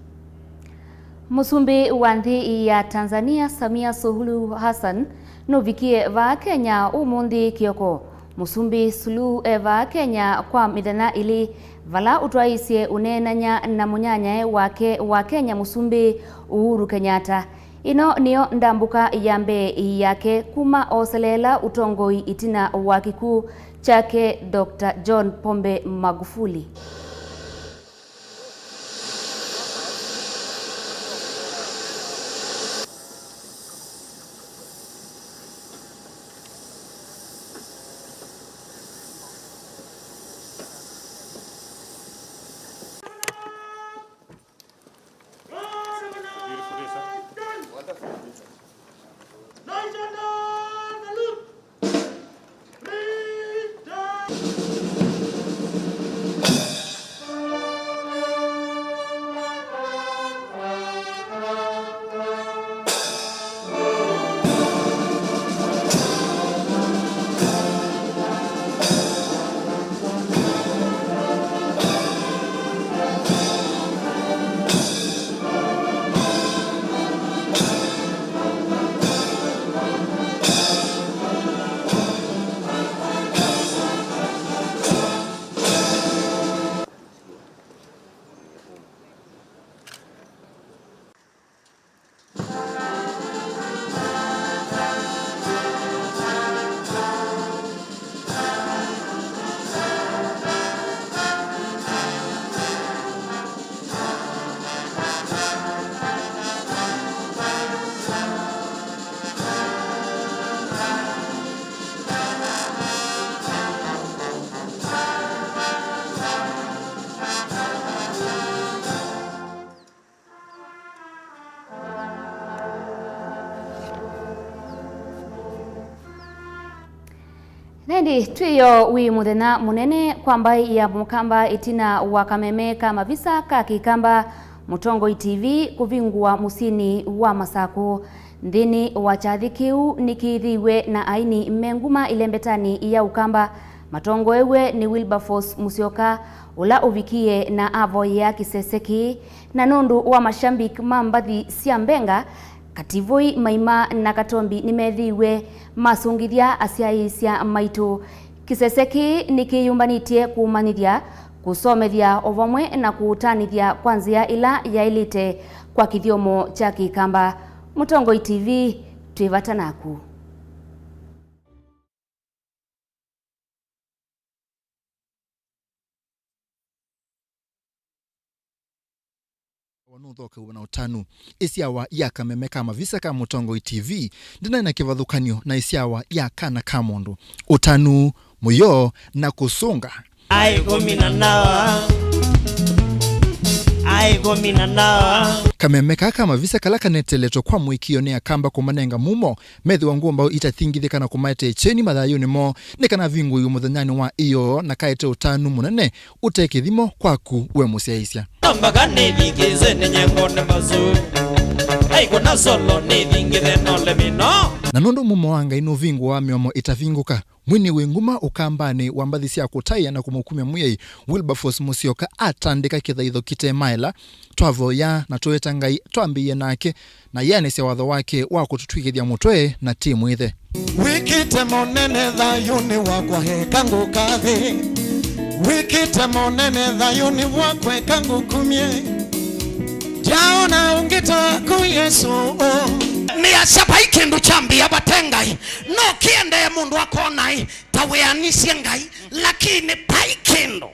Mũsumbĩ wa nthĩ ya Tanzania, Samia Suluhu Hassan, nũvikie vaa Kenya ũmũnthĩ kĩoko. Mũsumbĩ Suluhu e vaa Kenya kwa mĩthenya ĩlĩ, vala ũtwaĩĩsye ũneenany'a na mũnyanyae wake wa Kenya, Mũsumbĩ Uhuru Kenyatta. Ĩno nĩyo ndambũka ya mbee yake kuma oseleela ũtongoi ĩtina wa kĩkw'ũ kyake Doctor John Pombe Magufuli. Na ĩndĩ twĩyo wĩ mũthenya mũnene kwa mbaĩ ya Mũkamba ĩtina wa kameme ka mavisa ka Kĩkamba Mũtongoi T V kũvingũa mũsyĩnĩ wa Masakũ. Nthĩnĩ wa kyathĩ kĩu nĩkĩĩthĩiwe na aini me nguma ĩlembetanĩ ya Ũkamba matongoew'e nĩ Wilberforce Musyoka, ũla ũvikie na avoyea kĩsese kĩĩ. Na nũndũ wa mashabiki ma mbathi sya Mbenga, Kativoi, Maima na Katombi nĩmethĩiwe masũngĩthya asyaĩĩsya maitũ. Kĩsese kĩĩ nĩkĩyũmbanĩtye kũmanyĩthya, kũsomethya o vamwe na kũũtanĩthya kwa nzĩa ĩla yaĩlĩte kwa kĩthyomo kya Kĩkamba. Mũtongoi T V, twĩ vata naku. Wa nũthokew'a na ũtanu. Ĩsyawa ya kameme ka mavisa ka Mũtongoi T V ndĩnaĩ na kĩvathũkany'o na ĩsyawa ya kana ka mũndũ. Ũtanu, mũyo, na kũsũnga. Ai kũmina ndawa. Ai kũmina ndawa. Kameme kaa ka mavisa kala kaneteletwe kwa mũĩkĩĩo nĩ Akamba kũmanenga mumo, methĩwa ngũmbaũ itathingithĩka na kũmaetee kyeni mathayũnĩ moo, nĩ kana vingũiwe mũthenyanĩ wa ĩyoo na kaete ũtanu mũnene ũte kĩthimo kwaku we mũsyaĩĩsya. Nambaka nĩthingĩze nĩ nyengo nĩ masu. Aikũna solo nĩthingĩthe nole mino. Na nũndũ mumo wa Ngai nũvingũaa mĩomo ĩtavingũka, mwini wĩ nguma Ũkambanĩ wa mbathi sya kũtaĩa na kũmũkumya Mwĩai Wilberforce Musyoka atandĩka kĩthaitho kĩte maela, twavoya na tũeta Ngai twambĩĩe nake na yĩanĩsya watho wake wa kũtũtw'ĩkĩthya mũtwe na ti mwĩthe. Wĩkĩte mũnene thayũnĩ wakwa, eka ngũkathĩ. Wĩkĩte mũnene thayũnĩ wakwa, eka ngũkumye. Ndyaona ũngĩ taku, Yesũ. Nĩasya vai kĩndũ kyambĩĩa vate Ngai. No kĩendee mũndũ akonaĩ ta wĩanĩsye Ngai, lakini vai kĩndũ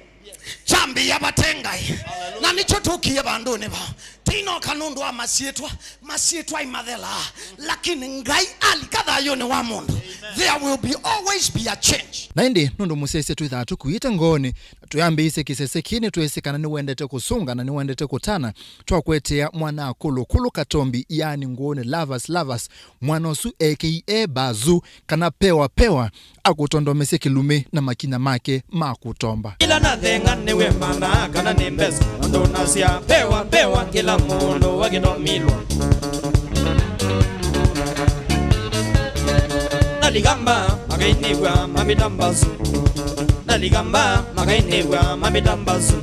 kyambĩĩa vate Ngai. Na nĩkyo tũkie vandũnĩ vaa. Tinoka nũndũ wa masyĩtwa, masyĩtwa imathelaa, lakini Ngai alika thayũnĩ wa mũndũ, there will be always be a change. Na ĩndĩ nũndũ mũsyaĩĩsya twĩthaa tũkuĩte ngoonĩ, na twĩambĩĩsye kĩsese kĩĩ nĩtweesĩ kana nĩwendete kũsũnga na nĩwendete kũtana, twakwetea mwana akũlũkũlũ Katombi, yaani ngũũnĩ Lovers Lovers, mwana ũsu A K A Bazu, kana Pewa Pewa, akũtondomesye kĩlumi na makinya make ma kũtomba. Ĩla nathenga nĩwĩmanaa kana nĩ mbesa, ũndũ nasya Pewa Pewa, kĩla mũndũ wakĩtomilwa. Naligamba makainĩw'a mamita mbasu. Naligamba makainĩw'a mamita mbasu.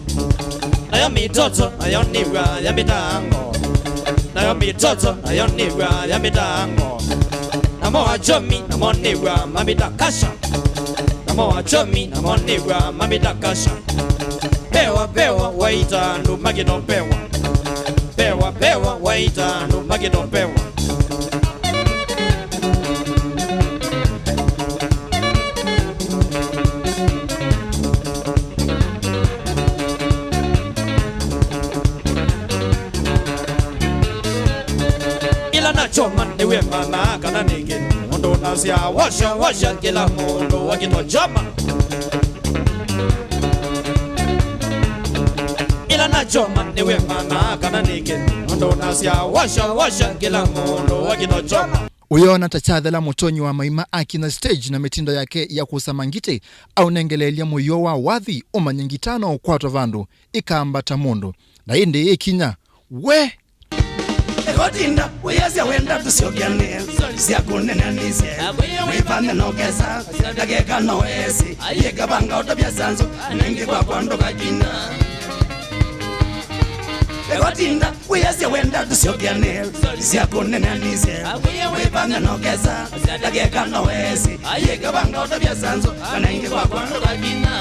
Nayo mitoto nayo nĩw'a yamĩtaa ngo. Nayo mitoto nayo nĩw'a yamĩtaa ngo. Namo achomi namo nĩw'a mamĩta kasha. Namo achomi namo nĩw'a mamĩta kasha. Pewa Pewa waita andũ makĩtombewa. Pewa Pewa waita andũ makĩtombewa. Ĩla nachoma nĩwĩmanaa kana nĩngĩ, ũndũ nasya washa washa, kĩla mũndũ akĩtochoma. Ĩla nachoma nĩwĩmanaa kana nĩngĩ, ũndũ nasya washa washa, kĩla mũndũ akĩtochoma. Ũyona ta kyathela mũtonyi wa Maima akinya stage na mĩtindo yake ya kũsama ngitĩ, aũnengeleelya mũio wa wathi, ũmanye ngita no ũkwatwa vandũ ĩkambata mũndũ, na ĩndĩ ĩkinya, we! Ekotinda wĩyasya wenda tũsyokeanĩe, syakũneneanisye, wĩvane no kesa, ndakeka no esi, ayĩkavanga ũtavya sanzu, nengĩ kwakwa ndũkakinda. Ekotinda wĩyasya wenda tũsyokeanĩe, syakũneneanisye, wĩvane no kesa, ndakeka no esi, ayĩkavanga ũtavya sanzu, kana ingĩ kwakwa ndũkakinda.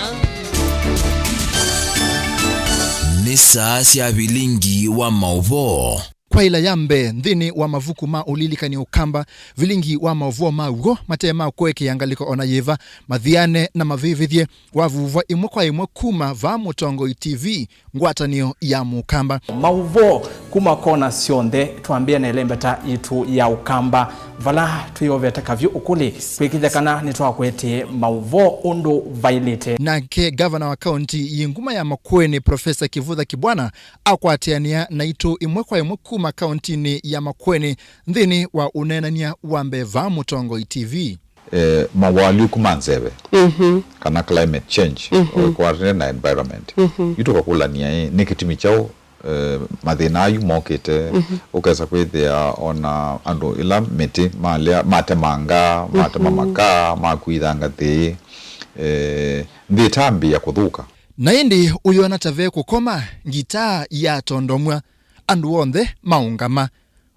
Nĩ saa sya vilingi wa maũvoo. Kwa ĩla ya mbee, nthĩnĩ wa mavuku ma ũlilikani Ũkamba, vilingi wa maũvoo ma w'o mate ma kũekea ngalĩko o na yĩva, mathiane na mavĩvĩthye, wavuvwa ĩmwe kwa ĩmwe kuma vaa Mũtongoi T V, ngwatanĩo ya Mũkamba. Maũvoo kuma kona syonthe, twambĩe na ĩlembeta yitũ ya Ũkamba, vala twĩyovete kavyũ ũkũlĩ kwĩkĩthya kana nĩtwakwetee maũvoo ũndũ vaĩlĩte. Nake ngavana wa kaunti yĩ nguma ya Makueni, Profesa Kivutha Kibwana, akwatĩanĩa naitũ ĩmwe kwa ĩmwe kuma kauntinĩ ya Makueni nthĩnĩ wa ũneenany'a wa mbee vaa Mũtongoi T V. Eh, moalyũku ma nzeve, mhm, kana climate change, mhm, ũikwatene na environment. Mhm. Yu tũkakũlany'a ĩ, nĩ kĩtumi kyaũ Eh, mathĩna ayu mokĩte, ũkesa kwĩthĩa ona andũ ĩla mĩtĩ malea, matemanga, matema makaa, makuithanga thĩĩ, eh, nthĩ ĩtambĩĩa kũthũka. Na ĩndĩ ũyona ta ve kũkoma, ngitaa yatondomw'a, andũ onthe maũngama,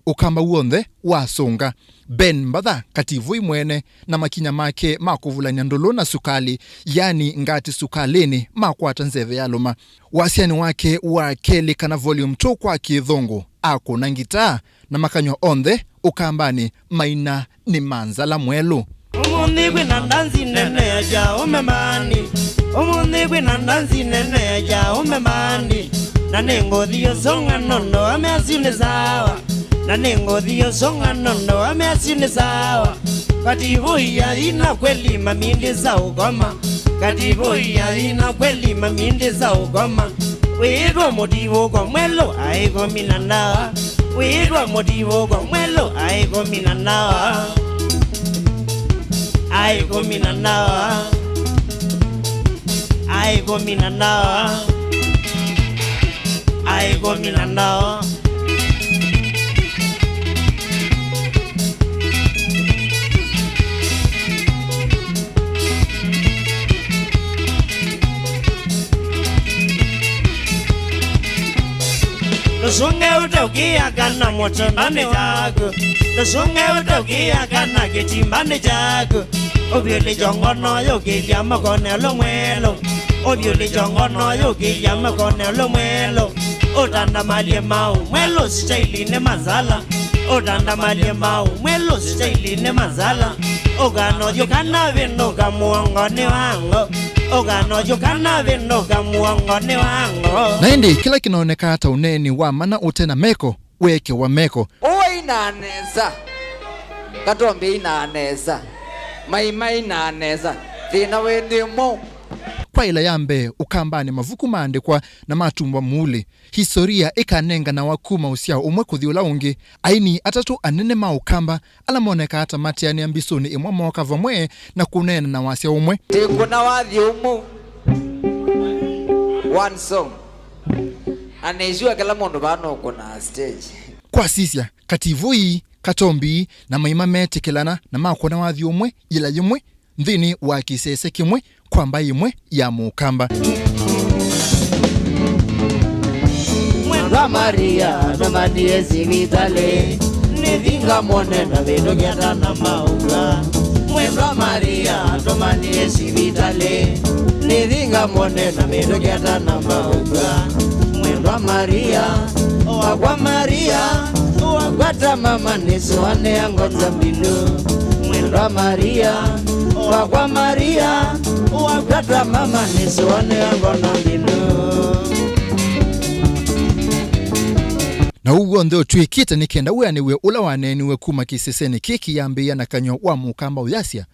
ũkamba w'onthe wasũnga. Ben Mbatha, Kativũi mwene, na makinya make ma kũvulany'a ndũlũ na sukalĩ, yani ngati sukalĩnĩ, makwata nzeve yalũma. Wasyanĩ wake wa kelĩ kana volume two kwa Kĩthũngũ, akũna ngitaa, na makany'o onthe ũkambanĩ maina nĩ ma nzala mwelũ. Ũmũnthĩ kwĩna ndanzi nene ya kyaũme mbaanĩ. Ũmũnthĩ kwĩna ndanzi nene ya kyaũme mbaanĩ. Na nĩ ngũthi ũsũnga nũndũ wa mĩasyũ nĩ sawa. Na nĩ ngũthi ũsũnga nũndũ wa mĩasyũ nĩ sawa. Kativũi aina kweli mamindĩsa ũkoma. Kativũi aina kweli mamindĩsa ũkoma. Wĩĩtwa mũtivũko mwelũ aĩ kũmina ndawa. Wĩĩtwa mũtivũko mwelũ aĩ kũmina ndawa. Aĩ kũmina ndawa. Aĩ kũmina ndawa. Aĩ kũmina ndawa. Ndũsũnge ũte ũkĩa kana mũtũndanĩ waku. Ndũsũnge ũte ũkĩa kana kĩtimbanĩ kyaku. Ũvyũlĩkyo ngono yũkĩlya makone ũlũ mwelũ. Ũvyũlĩkyo ngono yũkĩlya makone ũlũ mwelũ. Ũtandamalye maũ mwelũ sitailinĩ manzala. Ũtandamalye maũ mwelũ sitailinĩ manzala. Ũkanothyo kana vĩndũka mũongonĩ wa ngo. Ũkanothyo kana vĩndũka mũongonĩ wa ngo. Na ĩndĩ kĩla kĩnonekaa ta ũneeni wa mana ũte na meko, wekewa meko. Ũũ ainaa nesa. Katombi ainaa nesa. Maima ainaa nesa. Thĩna wĩthĩ mwaũ? Kwa ĩla ya mbee, ũkambanĩ mavuku maandĩkwa na matumbwa muulĩ. Historia ĩkanenganawa kuma ũsyao ũmwe kũthi ũla ũngĩ. Aini atatũ anene ma ũkamba ala monekaa ta mateanĩa mbisũnĩ ĩmwe mooka vamwe na kũneena na wasya ũmwe. Tĩkũna wathi ũmwe. One song. Na nĩsua kĩla mũndũ vaa nũkũnaa stage. Kwasisya, Kativũi, Katombi na Maima metĩkĩlana na makũna wathi ũmwe yĩla yĩmwe nthĩnĩ wa kĩsese kĩmwe kwa mbaĩ ĩmwe ya mũkamba. Mwendwa Maria, tũmanie sivitalĩ, nĩthi ngamwone na vĩndũkĩa ta na maũka. Mwendwa Maria, tũmanie sivitalĩ, nĩthi ngamwone na mĩtũkĩ atanamba ũkw'a. Mwendwa Maria, wakwa Maria, wakwata mama nĩsũanĩa ngota mbindu. Mwendwa Maria, wakwa Maria, wakwata mama nĩsũanĩa ngota mbindu. Na ũu w'onthe ũtw'ĩkĩte nĩ kenda wĩanĩw'e ũla waneeniwe kuma kĩsesenĩ kĩĩ kĩyambĩĩa na kanyw'a wa mũkamba ũyasya,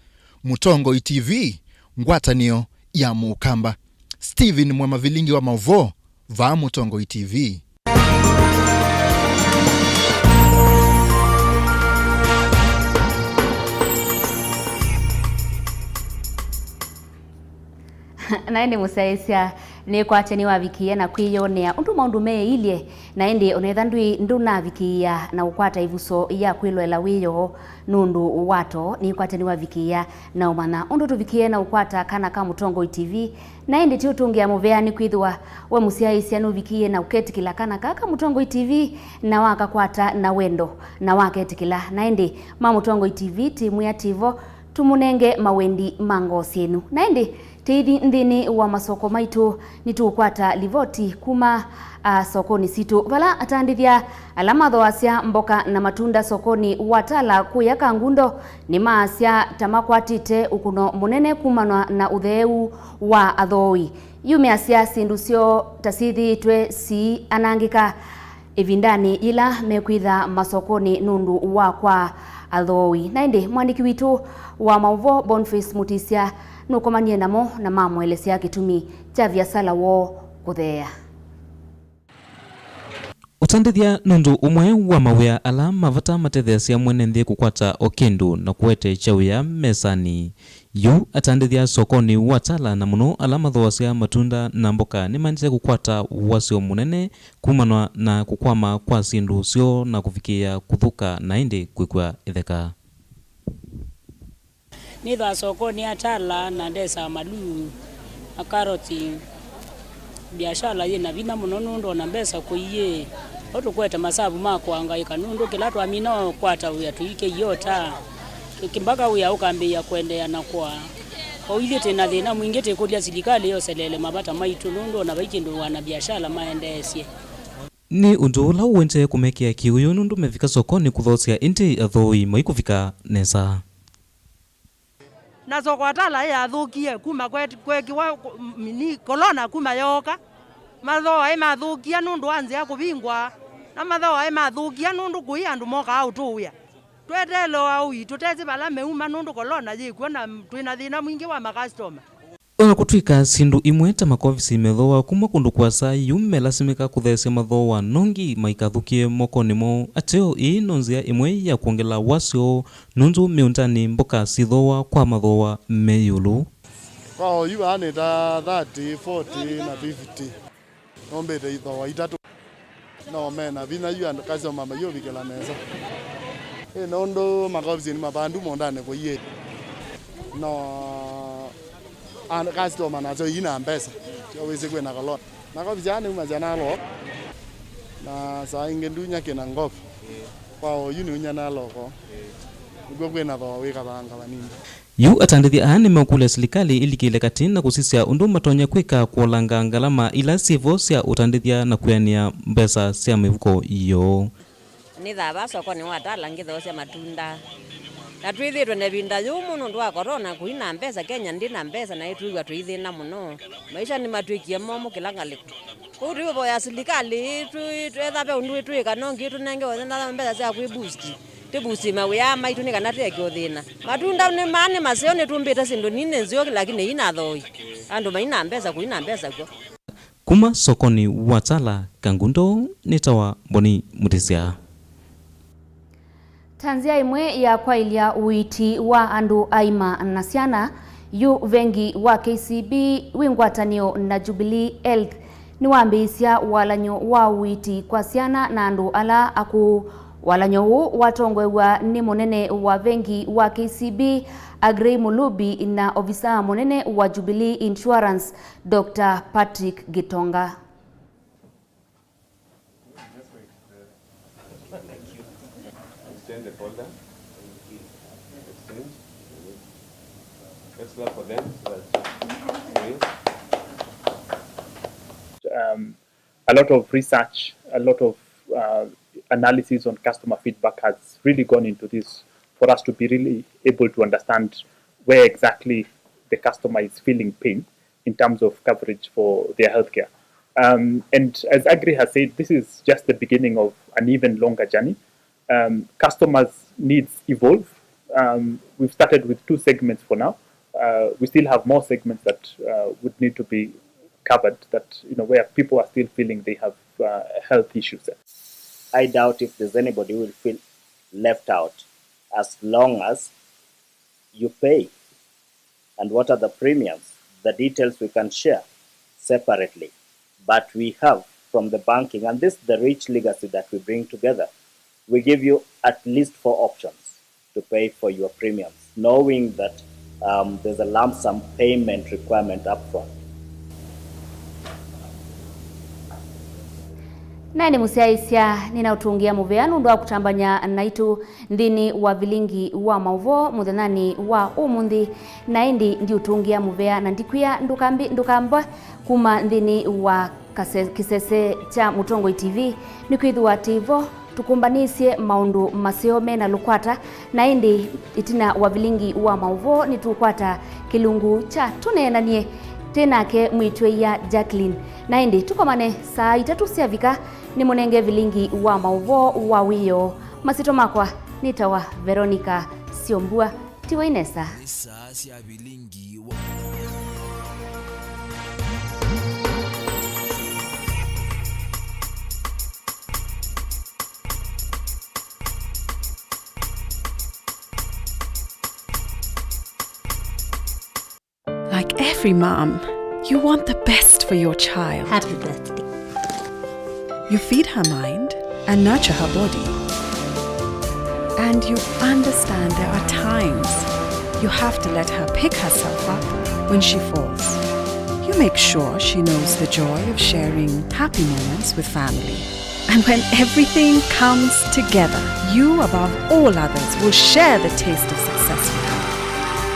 Mũtongoi T V, ngwatanĩo ya mũkamba. Stephen Mwemavilingi wa maũvoo, vaa Mũtongoi T V. Na ĩndĩ mũsyaĩĩsya, nĩkwatya nĩwavikĩĩa na kwĩyonea ũndũ maũndũ meĩilye, na ĩndĩ onetha ndwĩ ndũnavikĩĩa na ũkwata ĩvuso ya kwĩloela wĩoo nũndũ wa too, nĩkwatya nĩwavikĩĩa na ũmanya ũndũ tũvikĩĩe na ũkwata kana ka Mũtongoi T V. Na ĩndĩ ti ũtũngĩa mũvea, nĩkwĩthĩwa we mũsyaĩĩsya nũvikĩĩe na ũketĩkĩla kana kaa ka Mũtongoi T V, na wakakwata na wendo, na waketĩkĩla. Na ĩndĩ ma Mũtongoi T V, tĩmwĩa tĩvo, tũmũnenge mawendi ma ngoo syenyu. Na ĩndĩ tĩithi nthĩnĩ wa masoko maitũ, nĩtũũkwata livoti kuma, a, sokonĩ sitũ, vala atandĩthya ala mathooasya mboka na matunda sokonĩ wa Tala kũya Kangundo nĩmaasya ta makwatĩte ũkũno mũnene kumanwa na ũtheeu wa athooi. Yu measya syĩndũ syoo ta syĩthĩĩtwe siianangĩka ĩvindanĩ yĩla mekwĩtha masokonĩ nũndũ wa kwa athooi. Na ĩndĩ mwandĩki witũ wa maũvoo Boniface Mutisya nũkomanie namo na mamũelesya kĩtumi kya viasala woo kũtheea. Tandĩthya nũndũ ũmwe wa mawĩa ala ma vata matetheasya mwene nthĩ kũkwata o kĩndũ na kũete kya wĩa mesanĩ. Yu atandĩthya sokonĩ wa Tala, na mũno ala mathooasya matunda na mboka nĩmaendete kũkwata wasyo mũnene kumanwa na kũkwama kwa syĩndũ syoo na kũvikĩĩa kũthũka na ĩndĩ kwĩkw'a ĩtheka. Nĩthwaa sokonĩ ya Tala na ndesaa maluu na karoti. Biashara yĩ na vinya mũno nũndũ ona mbesa kũiĩ. O tũkwete masavu ma kũangaĩka nũndũ kĩla twamina o kwata wĩa tũikĩie o ta. Kĩ-, mpaka wĩa ũkambĩĩa kũendeea na kũa. Kwa ithyĩ twĩ na thĩna mwingĩ, twĩkũlya silikalĩ yoseleele mavata maitũ nũndũ ona vai kĩndũ wanabiashara maendeesye. Nĩ ũndũ ũla ũendee kũmekĩa kĩũyũ nũndũ mevika sokonĩ kũthoosya ĩndĩ athooi maikũvika nesa. Na soko ya Tala yathũkie kuma kwe-, kwekiwa ku-, m-, ni corona kuma yooka. Mathooa aĩ mathũkia nũndũ wa nzĩa kũvingwa, na mathooa aĩ mathũkia nũndũ kũi andũ mokaa ũtũĩa. Tweteele ũaũi, tũtesĩ vala meuma nũndũ corona yĩkw'o na twĩ na thĩna mwingĩ wa makasitoma. O na kũtw'ĩka syĩndũ imwe ta makovisi methooawa kuma kũndũ kũasa, yu melasimĩka kũtheesya mathooa nongi maikathũkĩe mokonĩ moo. Ateo, ĩĩ no nzĩa ĩmwe ya kwongela wasyo nũndũ mĩũndanĩ mboka syĩthooawa kwa mathooa me ĩũlũ. Kwa oyu vaa nĩ ta thirty, forty na fifty. Nũmbĩte ithooa itatũ. No mena vinya yu andũ customer mayũvikĩla nesa. Ĩ nũndũ makovisi nĩ mavandu mũũndanĩ kũiĩ. No and customer nasyo ina mbesa. Syo wĩsĩ kwĩna kolona. Makovisi aa nĩumasya nalo. Na saa ingĩ ndunya kĩna ngova. Kwa oyu nĩunya naloko. Nĩkw'o kwĩna thooa wĩ kavanga vanini. Yu atandĩthya aa nĩmeũkũlya silikalĩ ĩlikĩle katĩ na kũsisya ũndũ matonya kwĩka kũolanga ngalama ila syĩ vo sya ũtandĩthya na kwĩanĩa mbesa sya mĩvuko yoo. Nĩthaa vaa sokonĩ wa Tala ngĩthoosya matunda. Na twĩthĩĩtwe na ĩvinda yũmũ nũndũ wa korona, kũi na mbesa, Kenya ndĩ na mbesa, na ĩtwĩw'a tũithĩna mũno. Maisha nĩmatw'ĩkie momũ kĩla ngalĩko. Kwoou tũivoya silikalĩ ĩtũ-, ĩtũ-, etha ve ũndũ ĩtwĩka, no ngĩ ĩtũnenge wethĩ na mbesa sya kwĩ boost. Tĩ boost mawĩa maitũ nĩ kana tũeke ũthĩna. Matunda nĩ maa nĩ maseo, nĩtũmbĩte syĩndũ nini nzeo, lakini ina thooa. Andũ maina mbesa, kũina mbesa kw'o. Kuma sokonĩ wa Tala, Kangundo, nĩtawa Mboni Mũtĩsya. Ta nzĩa ĩmwe ya kwaĩlya ũiiti wa andũ aima na syana, yu vengi wa K C B wĩ ngwatanĩo na Jubilee Health nĩwambĩĩsya walany'o wa ũiiti kwa syana na andũ ala akũũ. Walany'o ũũ watongoew'a nĩ mũnene wa vengi wa K C B, Aggrey Mulubi, na ovisaa mũnene wa Jubilee Insurance, Doctor Patrick Gitonga. Extend the folder. Exchange. Let's clap for them so that, please. Um, a lot of research, a lot of, uh, analysis on customer feedback has really gone into this for us to be really able to understand where exactly the customer is feeling pain in terms of coverage for their healthcare. Um, and as Aggrey has said, this is just the beginning of an even longer journey. Um, customers' needs evolve. Um, we've started with two segments for now. Uh, we still have more segments that, uh, would need to be covered that, you know, where people are still feeling they have, uh, health issues. I doubt if there's anybody who will feel left out as long as you pay. And what are the premiums? The details we can share separately. But we have from the banking, and this is the rich legacy that we bring together. We give you at least four options to pay for your premiums, knowing that, um, there's a lump sum payment requirement upfront. Naĩ nĩ mũsyaĩĩsya, nĩnaũtũngĩa mũvea nũndũ wa kũtambany'a naitũ nthĩnĩ wa vilingi wa maũvoo mũthenyanĩ wa ũmũnthĩ. Na ĩndĩ ndiũtũngĩa mũvea na ndikwĩa ndũkambi-, ndũkambwa kuma nthĩnĩ wa kase-, kĩsese kya Mũtongoi T V, nĩkwĩthĩwa twĩ vo tũkũmbanĩsye maũndũ maseo me na lũkwata. Na ĩndĩ ĩtina wa vilingi wa maũvoo nĩtũkwata kĩlungu kya tũneenanie twĩ nake mwĩĩtu-a-ia Jacqueline. Na ĩndĩ tũkomane saa itatũ syavika, nĩmũnenge vilingi wa maũvoo wa wĩoo. Masyĩtwa makwa nĩtawa Veronica Syombua. Tiwai nesa. Nĩ saa sya vilingi wa- every mom, you want the best for your child. Happy birthday. You feed her mind and nurture her body. And you understand there are times you have to let her pick herself up when she falls. You make sure she knows the joy of sharing happy moments with family. And when everything comes together, you, above all others, will share the taste of success